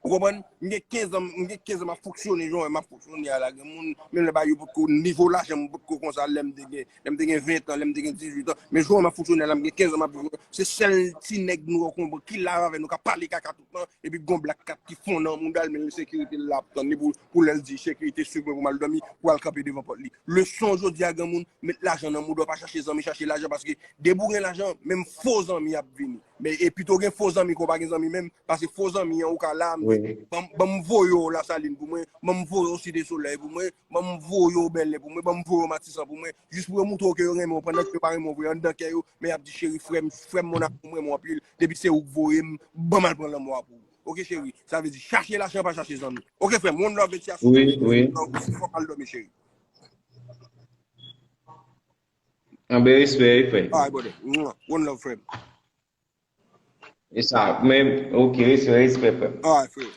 Ou konprann? M gen kenz an, m gen kenz an m ap fonksyone jan w wè m ap fonksyone a la, granmoun. Menm lè bagay yo potko, nivo lajan m potko konsa lè m te gen, lè m te gen ven an, lè m te gen dizuit an. Men jan w wè m ap fonksyone a la, m gen kenz an m ap viv. Se sèl ti nèg nou wè konprann ki live avè nou k ap pale kaka tout tan, epi gon black cat ki fon nan mouda l, men l sekirite l la ap tann li pou, pou lè l di sekirite swiv mwen pou m al dòmi, pou al kanpe devan pòt li. Leson jodi a granmoun, met lajan nan mouda w, pa chache zanmi, chache lajan, paske depi w gen lajan, menm fo zanmi ap vini. Men e pito gen fo zanmi ke w pa gen zanmi menm, paske fo zanmi an ou ka la, ban m voye w Lasalin pou mwen, ban m voye w Site Solèy pou mwen, ban m voye w Bèlè pou mwen, ban m voye w Matisan pou mwen, jis pou yo montre w ke yo renmen w, pandan ke yo pa renmen w vre anndan kè yo, men y ap di cheri, frè m, frè m mon amour, m renmen w anpil, depi se ou k voye m, ban m al pran lanmò a pou ou. Ok cheri, sa vle di chache lajan, pa chache zanmi. Ok frè m, one love Tyasou. Wi, wi. Fò m al dòmi cheri. Anben respè wi frè. Alright brother. One love frè m. E sa, men, ok, respè, respè frè m. Alright frè.